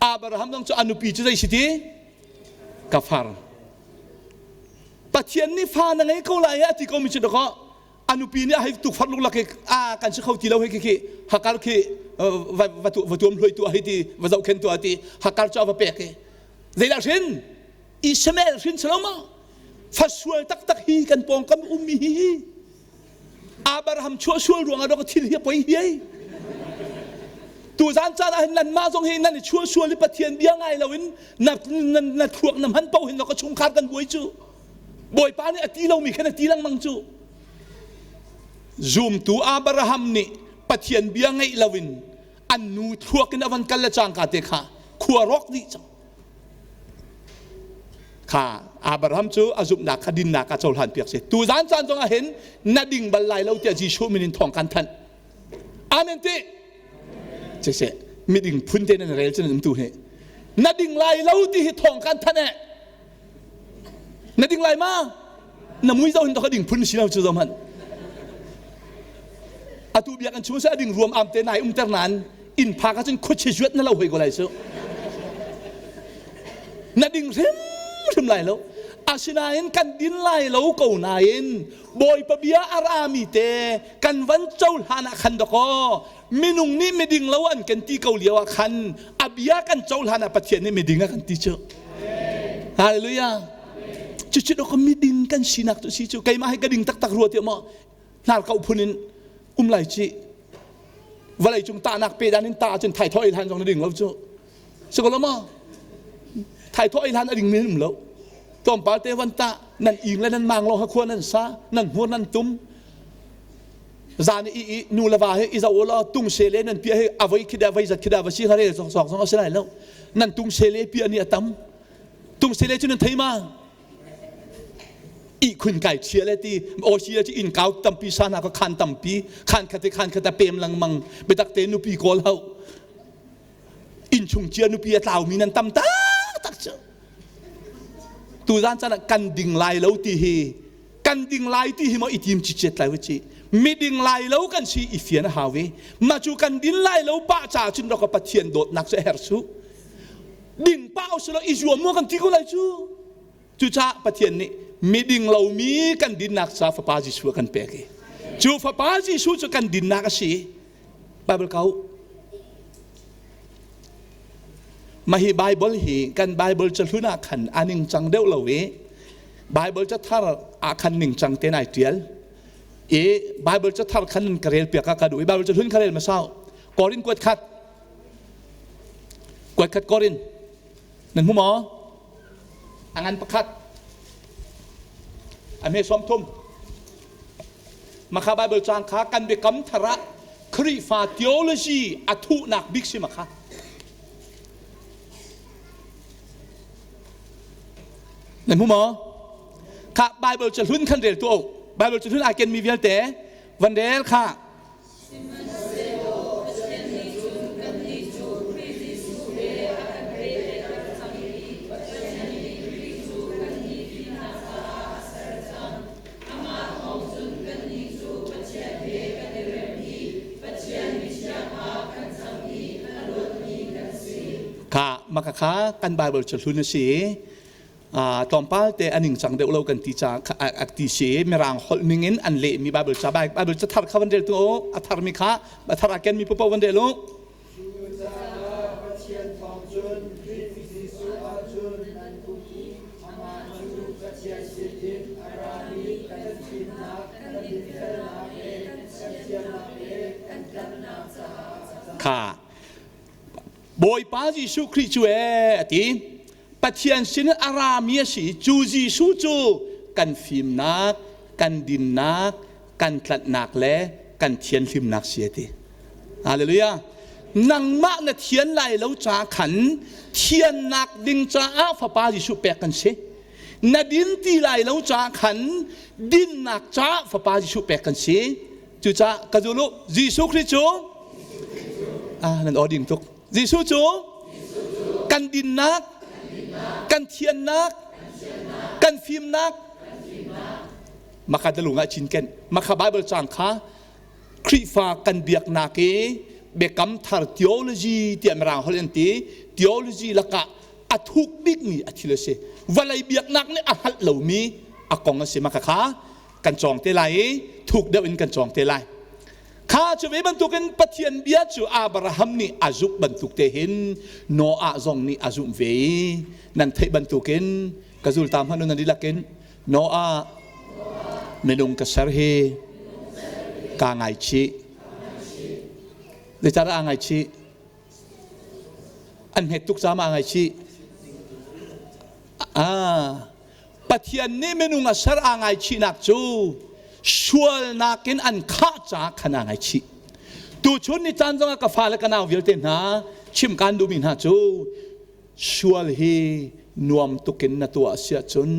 Abraham zong cu a nupi cu zei si ti? Kafar. Pathian nih fa na ngei ko lai a ti ko mi cu dakaw a nupi nih a hei tukforh luklak i a kan si kho ti lo hei khi khi hakar khi va va va tuam hloi tu hei ti va zohkhen tu ti hakar cu a va pek i zeidah hrin? Ishmael hrin si lo ma? Fasual taktak hi kan pawngkam ummi hi hi Abraham chuah sual ruangah dok thil hi a poi hiai. Tuzan caan ah hin nanmah zong hi nan i chuah sual i Pathian bia ngai loin na na na thluak na hman paoh hin ka chungkhar kan buai cu. Bawipa nih a ti lomi khan a ti lengmang cu. Zumtu Abraham nih Pathian bia ngaih loin An nu thluak in a van kal le cangka te kha khua rawk dih cang. Kha Abraham cu a zumhnak kha dinnak ah cohlan piak si. Tu zan caan zong ah hin na ding bal lai lo tiah Jesuh min in thawng kan thanh. Amen ti. Siseh miding phun te nan rel cun um tu hi. Na ding lai lo ti hi thawng kan thanh eh. Na ding lai ma? Na mui zo hin to ka ding phun si lo cu zo hmanh. Atu biak an chung se a ding ruam am te nai umter nan inn phak ahcun khuachi zuat na lo hoi ko lai su. Na ding hrim hrim lai lo. Asinain kan din lai lo ko nain Bawipa bia a rami te kan van cohlan ah khan dakaw minung nih miding lo an kan ti ko lio ah khan a bia kan cohlan ah Pathian nih miding a kan ti cu. Hallelujah. Cucu dakaw miding kan sinak cu si cu keimah hi ka ding taktak rua tiah maw hnar kau phun in um lai ci vawlei cung tahnak pe dan in ta ahcun thaithawh ei hlan zong na ding lo cu. Si ko lo maw? Thaithawh ei hlan a ding mi um lo. Tlawmpal te van tah nan ing le nan mang lo ha khua nan sa nan hmur nan tum zan i i nu le va he i zo lo tung se le nan pia he avoi khida voi zat khida va si hare sok sok song a lai lo nan tung se le pia ni atam tung se le chu nan thei ma i khun kai chia le ti o si le chi in kau tampi sa na ka khan tampi khan khate khan khata pem langmang betak te nupi kawl hau innchung cia nupi a tlaumi nan tam taktak cu tuzan caan ah kan ding lai lo ti hi kan ding lai ti hi maw i tim cicet lai ci miding lai lo kan si i fian a hau i mah cu kan din lai lo pah ca cun rak pathian dawtnak cu a herh su ding pa usilo i zuam mu kan ti ko lai cu cucaah pathian nih miding lomi kan dinnak ca fapa Jesuh a kan pek i cu fapa Jesuh cu kan dinnak a si Bible kau Mah hi Bible hi kan Bible cahlun ah khan a ningcang deuh lo i Bible cathar ah khan ningcang te nai tial i Bible cathar khan ka rel piak ka duh i Bible cahlun ka rel masau Korin kuat khat kuat khat Korin nan hmu maw a ngan pakhat a hme som thum Makha Bible cang kha kan biakam thar ah Khrihfa theology a thuhnak bik si makha. Nan hmu maw? Kha Bible cu hlun khan rel tu Bible cu hlun ai kenmi vialte van rel kha. Sihmanhsehlaw Pathian nih cun kannih cu Khrih Jesuh he a kan pehtlaihter cang i Pathian nih Khrih cu kannih fimnak caah a ser cang. Amah thawng cun kannih cu Pathian he kan i rem i Pathian mithiang ah kan cang i a luatmi kan si. Kha maka kha kan Bible cu hlun a si i tlawmpal te a ningcang deuh lo kan ti ca a ti si mirang holh ning in an lehmi Bible ca Bible ca thar kha van rel tu a tharmi kha a thar a kenmi popo van rel u Cucaah Pathian thawng cun Khrih Jesuh ahcun nan um i amah cu Pathian sinin a rami kan fimnak, kan dinfelnak le kan thiannak le kan tlanhnak caah a cang. Kha Bawipa Jesuh Khrih cu ee a ti Pathian sin a rami a si cu Jesuh cu kan fimnak, kan dinnak, kan tlanhnak le kan thianhlimnak si a ti. Hallelujah. Nangmah na thian lai lo ca khan thiannak ding caah Fapa Jesuh pek kan si. Na din ti lai lo ca khan dinnak caah Fapa Jesuh pek kan si. Cucaah ka zul u Jesuh Khrih cu ah nan aw ding tuk. Jesuh cu kan dinnak, kan thiannak, kan fimnak, maka dalung ah cinken. Maka Bible cang kha Khrihfa kan biaknak i biakam thar theology tiah mirang holh an ti. Theology lakah a thuk bikmi a thil a si. Vawlei biaknak nih a hngalh lomi a kong a si. Maka kha kan cawng te lai i thuk deuh in kan cawng te lai. Kha cu ve bantukin Pathian bia cu Abraham nih a zumh bantuk te hin Noah zong nih a zumh ve i nan theih bantukin ka zulta hmanh nan dihlak in Noah minung ka ser hi kaa ngaichih. Zeicahdah aa ngaichih? An hmet tuk caah aa ngaichih. Ah, Pathian nih minung a ser aa ngaichihnak cu sualnak in an khah caah khan aa ngaichih. Tuchun ni caan zongah ka fale ka nau vialte hna chim kaan duhmi hna cu sual hi nuam tukin na tuah si ahcun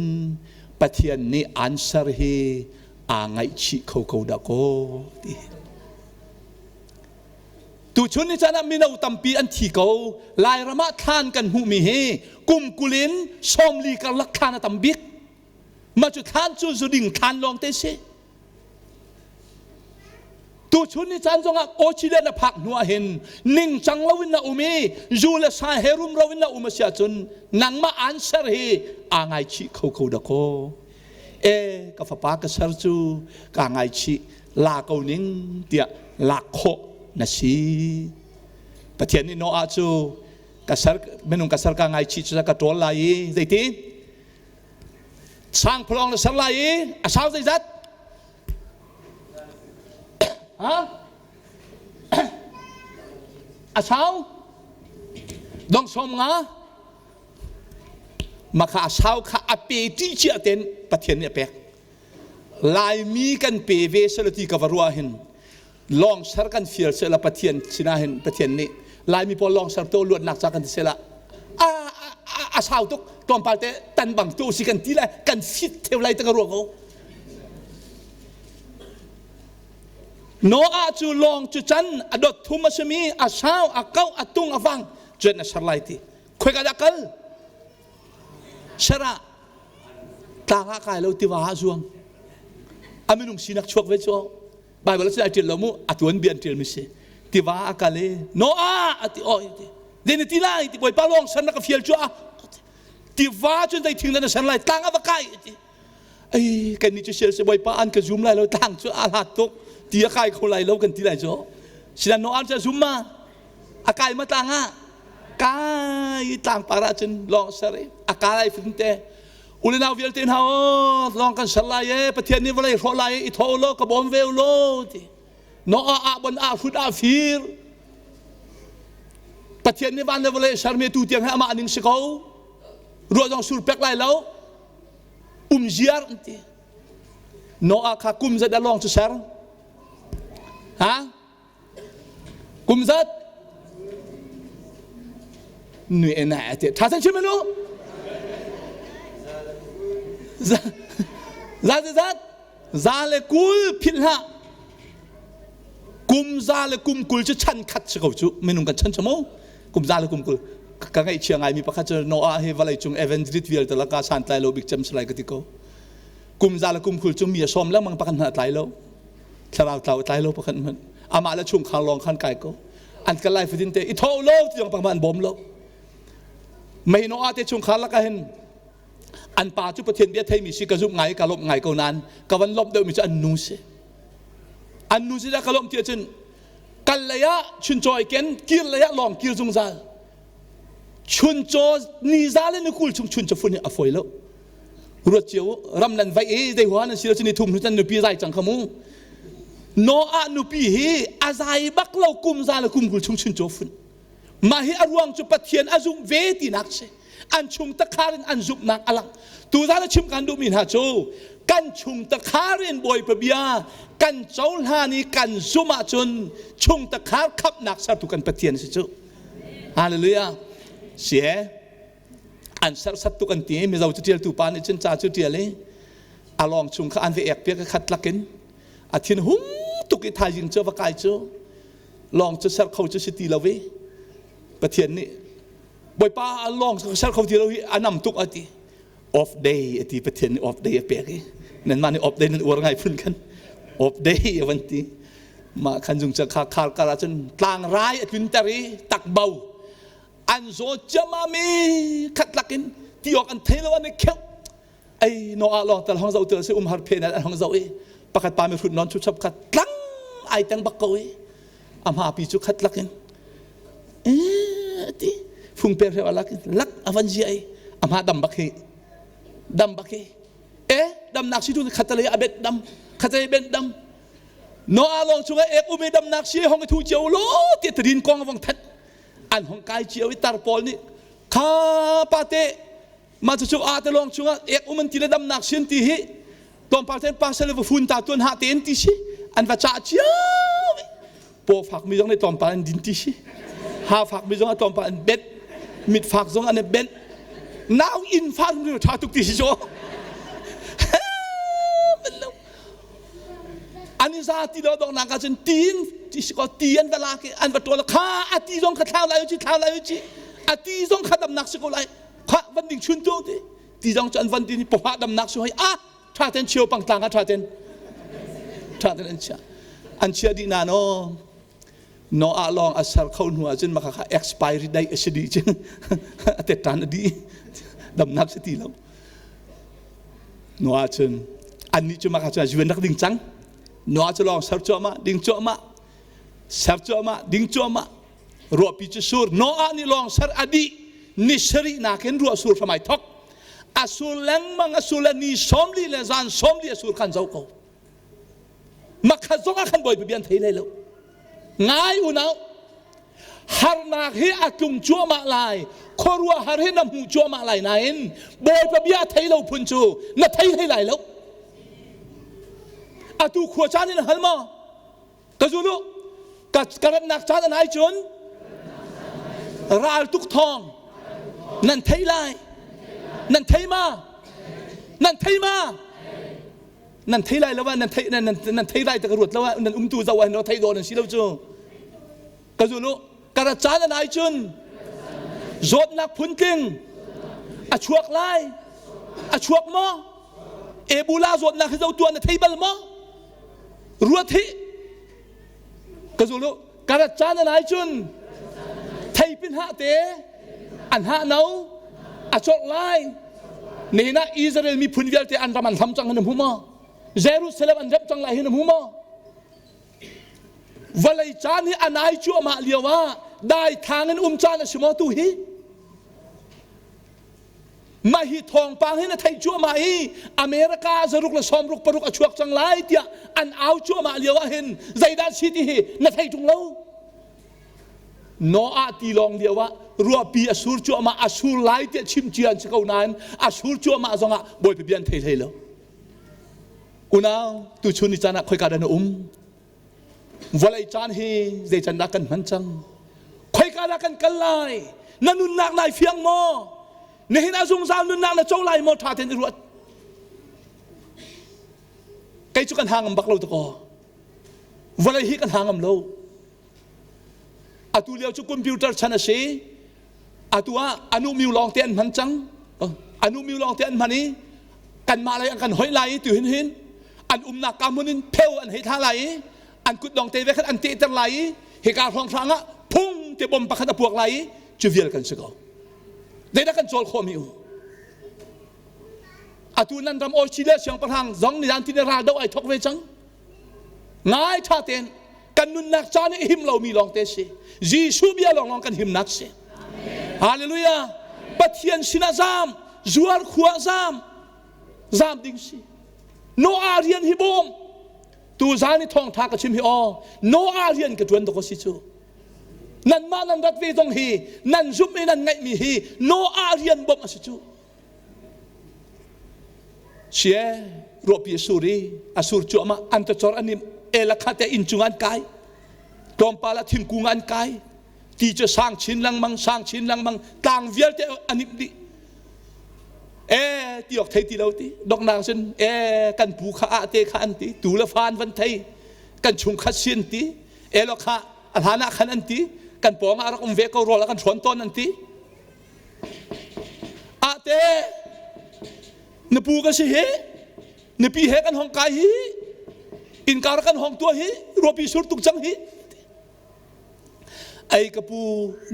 Pathian nih answer hi aa ngaihchih kho ko dah kaw ti. Tuchun ni caan ah mino tampi an thi ko. Lairam ah thlan kan hmuhmi hi kum 20 in 40 karlak thlan a tam bik. Mah cu thlan cu zuding thlan lawng te si. Tuchun ni caan zongah Australia na phak hnu ah hin ningcang loin na um i zu le sa he rumro in na um a si ahcun nangmah answer hi aa ngaichih kho ko dah kaw. E ka fapa ka ser cu kaa ngaichih la ko ning tiah lak khawh na si. Pathian nih Noah cu ka ser minung ka ser ka ngaichih cu ka ṭawl lai i zeiti Sangphalawng na ser lai i a sau zeizat? Ha? A sau? Dong som nga? Maka a sau kha a pe ti cia ten Pathian nih a pek. Laimi kan pe ve selati ka va ruah hin lawng ser kan fial sela Pathian sinah hin Pathian nih Laimi pawl lawng ser to luatnak ca kan ti sela a a sau tuk tlawmpal te tan bang tu si kan ti lai kan fit theu lai te ka ruang ko Noah cu lawng cu can a dot thum a simi a sau a kau a tung a vang cun a ser lai ti khoi ka dah kal Sarah tlang ah kai lo tiva ah zuang a minung sinak chuak ve cu Bible ah ai ṭial lo mu a tuan bia an ṭial mi si tiva a kal i Noah a ti oi ti den ti lai ti bawipa lawng san na ka fial cu a tiva cun zei thing na san lai tlang a va kai ti ai kan ni cu sial si bawipa an ka zum lai lo tlang cu a hlat tuk ti a kai kho lai lo kan ti lai cu sinan Noah cu a zum ma a kai ma tlang ah kai tlang par ah cun lawng ser i a ka lai fun te ulenau vialte hna o lawng kan ser lai e pathian nih vawlei hrawh lai i tho lo ka bawm ve lo ti no a ah bon ah hrut ah fir pathian nih van le vawlei sermi tu tiang he amah ning si ko ruah zong sur pek lai lo um ziar an ti Noah kha kum zat a lawng cu ser ha Kum zat nui e na te tha san chim nu za za zat za le kul philh hlah kum za le kum kul cu chan khat si ko cu minung kan chan chamu kum za le kum kul ka ngaihchia ngaimi pakhat cu Noah hi vawlei cung evangelist vialte laka santlai lo bik cem salai ka ti ko kum za le kum kul cu mi a sawm lengmang pakhat hmanh a tlai lo thlarau tlau a tlai lo pakhat hmanh amah le chungkhar lawng khan kai ko an ka lai fatin te i tho lo ti zong pakhat an bawm lo mei no ate chungkhar lakah hin an pa cu Pathian bia theimi si ka zumh ngai ka lawmh ngai ko nain ka van lawmh deuhmi cu an nu si an nu si dah ka lawmh ti ahcun kal lei ah chuncaw i ken kir lei ah lawng kir zungzal chuncaw ni za le ni kul chung chuncaw fun hi a fawi lo ruat cio ram nan vai i zei huan nan si lo cu ni thum hnu nan nupi zai cang kha mu Noah nupi hi a zai bak lo kum za le kum kul chung chun chaw fun mah hi a ruang cu Pathian a zumh ve tinak si an chung takhar in an zumhnak a lang tu zan a chim kan duhmi hna cu kan chung takhar in Bawipa bia kan cohlan i kan zumh ahcun chung takhar khamhnak sertu kan Pathian si cu hallelujah si he An serhsat tuk an ti i Mizo catialtu pa nih cun ca cu ṭial i a lawng chung kha an va ek piak i khat lakin a thin hung tuk i thaizing cu va kai cu lawng cu ser kho cu si ti lo i Pathian nih Bawipa lawng ser kho ti lo hi a nam tuk a ti off day a ti Pathian nih off day a pek i nanmah nih off day nan uar ngai phun khan off day a van ti mah khan zung cu kha khar kar ahcun tlangrai a tlunter i takbo An zaw ciammam i khat lakin ti awk an thei lo an i kheuh. Ei no ah lawng tal hong zoh tu si umhar phe an hong zoh i pakhat pa mi hrut non chu chap khat tlang ai teng bak ko i a hma pi cu khat lakin eh ti fung per he lak lak avan zia i a hma dam bak hi dam bak hi e damnak si tu khat le a bet dam khat le bet dam Noah lawng chungah ek um i damnak si hong i thu cio lo ti trin kong vong that an hong kai cio i tar pawl nih kha pate mah cucu a te lawng chungah ek um an ti le damnak sin ti hi tlawmpal ten pasal va fun ta tuan ha te an ti si an va cah cio. Paw fakmi zong nih tlawmpal an din ti si. Ha fakmi zong a tlawmpal an benh. Mit fak zong an i benh. Nau inn fa ṭha tuk ti si cu. An i za ti lo donghnak ah cun ti in ti si ko ti an va lak i an va ṭawl kha a ti zong kha thlau lai u ci thlau lai u ci a ti zong kha damnak si ko lai kha van ding chun tu ti ti zong cu an van din poha damnak si hoi a ṭha ten chio pangtlang ah ṭha ten ṭha ten an chia an chia dih na no Noah lawng a ser kho hnu ahcun maka kha expiry date a si dih cun a tettan a dih damnak si ti lo Noah cun annih cu maka cun zuan rak ding cang Noah cu lawng ser cuahmah ding cuahmah ser cuahmah ding cuahmah ruahpi cu sur Noah nih lawng ser a dih ni sarih nakin ruah sur hramai thok a sur lengmang a sur le ni 40 le zan 40 a sur khan zo ko Makhat zong ah khan Bawipa bia an thei lai lo. Ngai unau, harnak hi a tlung cuahmah lai, khuaruahhar hi na hmuh cuahmah lai nain Bawipa bia a thei lo phun cu na thei hlei lai lo. Atu khua caan in hal maw? Ka zul u, ka, ka ratnak caan an ai cun ral tuk thawng nan thei lai. Nan thei ma? Nan thei ma? Nan thei lai lo ah nan thei nan nan thei lai te ka ruat lo ah nan umtu zo ah no thei dawn an si lo cu ka zul u ka ra caan an ai cun zawtnak phuntling a chuak lai a chuak maw Ebola zawtnak hi zo tuan na thei bal maw ruat hi ka zul u ka rat caan an ai cun theipin ha te an ha no a chawlh lai nihin ah Israel miphun vialte an ram an hlam cang hin hmu maw Jerusalem an rep cang lai hin hmu maw vawlei caan hi a nai cuahmah lio ah dai thang in um caan a si maw tu hi Mah hi thawngpang hi na theih cuahmah i America zaruk le sawmruk paruk a chuak cang lai tiah an au cuahmah lio ah hin zeidah si ti hi na thei ṭung lo. Noah tilawng lio ah ruahpi a sur cuahmah a sur lai tiah chim cia an si ko nain a sur cuahmah zongah Bawipa bia an thei hlei lo. Unau tuchun ni caan ah khoika dah na um? Vawlei caan hi zei can dah kan hman cang? Khoika dah kan kal lai? Na nunnak nai fiang maw? Nihin ah zungzal nunnak na co lai maw? Ṭha tein i ruat. Kei cu kan hangam bak lo takaw. Vawlei hi kan hangam lo. Atu lio cu computer chan a si. Atu ah anu miu lawng te an hman cang. Anu miu lawng te an hman i kanmah lei an kan hoih lai i tu hin hin an umnak ka hmun in pheu an hei thla lai i an kut lawng te ve khan an tehter lai i hika hrawnghrang ah phung te bom pakhat a puak lai i cu vial kan si ko. Zeidah kan cawl khawh mi u? Atu nan ram Australia siangpahrang zong nizan tin ral do ai thok ve cang. Ngai ṭha tein kan nunnak caan i him lomi lawng te si. Jesuh bia lawnglawng kan himnak si. Hallelujah. Pathian sinah zaam, zuar khua zaam, zaam ding si. Noah rian hi bawm. Tu zan i thawngṭha ka chim hi aw. Noah rian ka ṭuan dawk a si cu. Nanmah nan rat ve zong hi nan zumh i nan ngaihmi hi Noah rian bawmh a si cu. Sie ruahpi a sur i a sur cuahmah an tacor an im ela kha te inn cung an kai tlawmpal ah thingkung an kai ti cu sang chin lengmang sang chin lengmang tlang vialte an imh dih e ti ok thei ti lo ti doknak cun e kan pu kha ah te kha an ti tu le fa an van thei kan chungkhat si an ti e lo kha a hlan ah khan an ti kan pawng ah rak um ve ko rawl a kan hrawn tawn an ti Ate na pu ka si hi na pi he kan hong kai hi innkar kan hong tua hi ruapi sur tuk cang hi ai ka pu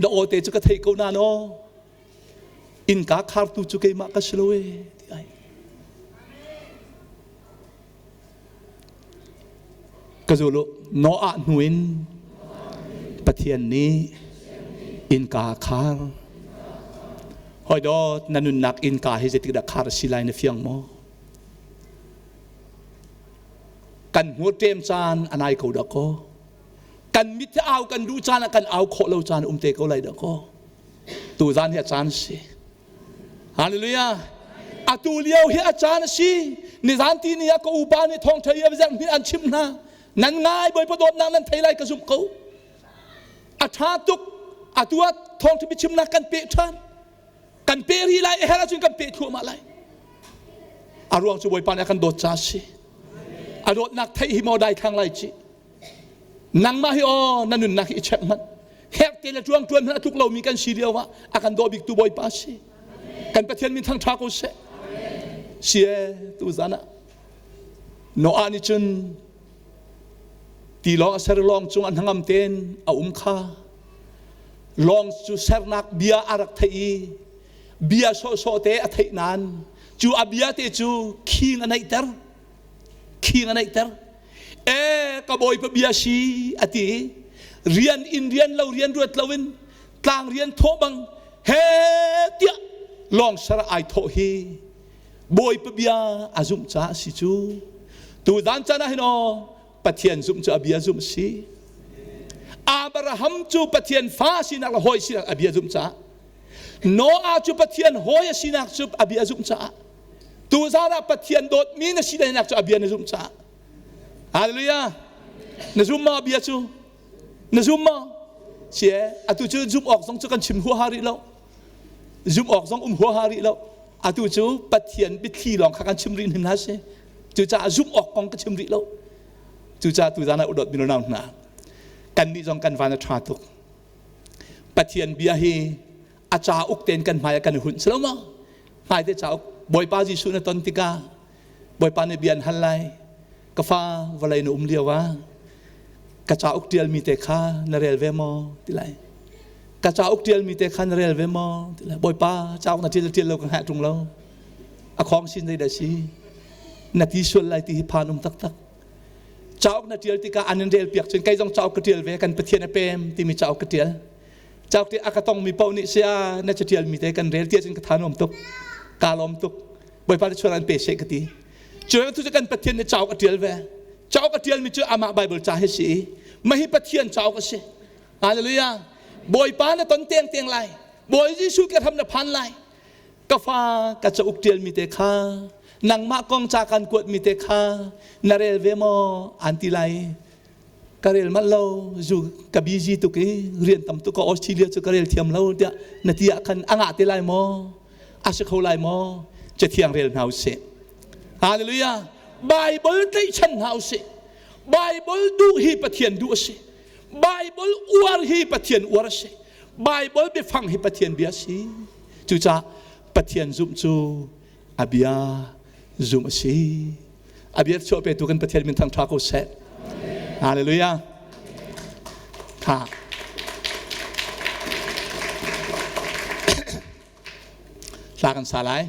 na aw te cu ka thei ko na no innka khartu cu keimah ka si lo e ti ai Ka zul u, Noah hnu in Pathian nih innka a khar. Hawi dawt, na nunnak innka hi zeitik dah khar a si lai na fiang maw? Kan hmur ṭem caan a nai ko dah kaw. Kan mit hi au kan duh caan ah kan au khawh lo caan um te ko lai dah kaw. Tu zan hi a caan si. Hallelujah. Atu lio hi a caan a si. Nizan ti ni ah ka upa nih thawngṭha i a zerh an chimh hna. Nan ngai Bawipa dawtnak nan thei lai ka zumh ko. A ṭha tuk. Atu ah thawngṭha biachimnak kan peh ṭhan. Kan peh rih lai, a herh ahcun kan peh thluahmah lai. A ruang cu Bawipa nih a kan dawt ca a si. A dawtnak theih hi maw daithlang lai ci. Nangmah hi aw na nunnak hi i check hmanh. Herh te le ṭuang ṭuan hmanh a tluk lomi kan si lio ah a kan daw biktu Bawipa a si. Kan Pathian min thangṭha ko seh. Si e tu zan ah Noah nih cun tilawng a ser lawng cung an hnangam tein a um kha lawng cu sernak bia a rak theih i bia sawhsawh te a theih nain cu a bia te cu khing a neihter khing a neihter e ka bawipa bia si a ti rian in rian lo rian ruat loin tlang rian thawh bang he tiah lawng ser ai thawh hi Bawipa bia a zumh caah si cu. Tuzan caan ah hin aw Pathian zumh cu a bia zumh si. Abraham cu Pathian fa sinak le hawi sinak a bia zumh caah. Noah cu Pathian hawi a sinak cu a bia zumh caah. Tuzan ah Pathian dawtmi na si nak cu a bia na zumh caah. Hallelujah. Na zum ma bia cu? Na zum ma? Sie, atu cu zumh awk zong cu kan chim huaha rih lo. Zumh awk zong um huaha rih lo. Atu cu Pathian biathli lawng kha kan chim rih hna si. Cucaah zumh awk kong ka chim rih lo. Cucaah tuzan ah udawt mino hna kannih zong kan van a ṭha tuk. Pathian bia hi a cauk tein kan hmai ah kan i hunh si lo maw? Hmaite cauk Bawipa Jesuh na ton tikah Bawipa nih bia an hal lai. Ka fa vawlei na um lio ah ka cauk ṭialmi te kha na rel ve maw ti lai. Ka cauk ṭialmi te kha na rel ve maw ti lai. Bawipa cauk na ṭial ṭial lo ka hngalh ṭung lo. A khawng sin zei dah si? Na ti sual lai ti hi phan um taktak. Cauk na ṭial tikah an in rel piak cun kei zong cauk ka ṭial ve kan Pathian a pem timi cauk ka ṭial. Cauk ṭial a ka tongmi paoh nih sia na caṭialmi te kan rel ti ahcun ka tha nuam tuk. Kaa lawm tuk. Bawipa nih chuan an pe seh ka ti. Cu cu kan Pathian nih cauk a ṭial ve. Cauk a ṭialmi cu amah Bible ca hi si i mah hi Pathian cauk a si. Hallelujah. Bawipa na ton teng teng lai. Bawi Jesuh ke hram na phan lai. Ka fa ka cauk ṭialmi te kha nangmah kong ca kan kuatmi te kha na rel ve maw an ti lai. Ka rel manh lo zu ka busy tuk i rian tam tuk ka Australia cu ka rel thiam lo tiah na ti ah khan a ngah te lai maw? A si kho lai maw? Cathiang rel hna usih. Hallelujah. Bible tlaihchan hna usih. Bible duh hi Pathian duh a si. Bible uar hi Pathian uar a si. Bible biafang hi Pathian bia a si. Cucaah Pathian zumh cu a bia zumh a si. A bia chuah petu kan Pathian min thangṭha ko seh. Hallelujah. Tha. Hla kan sa lai.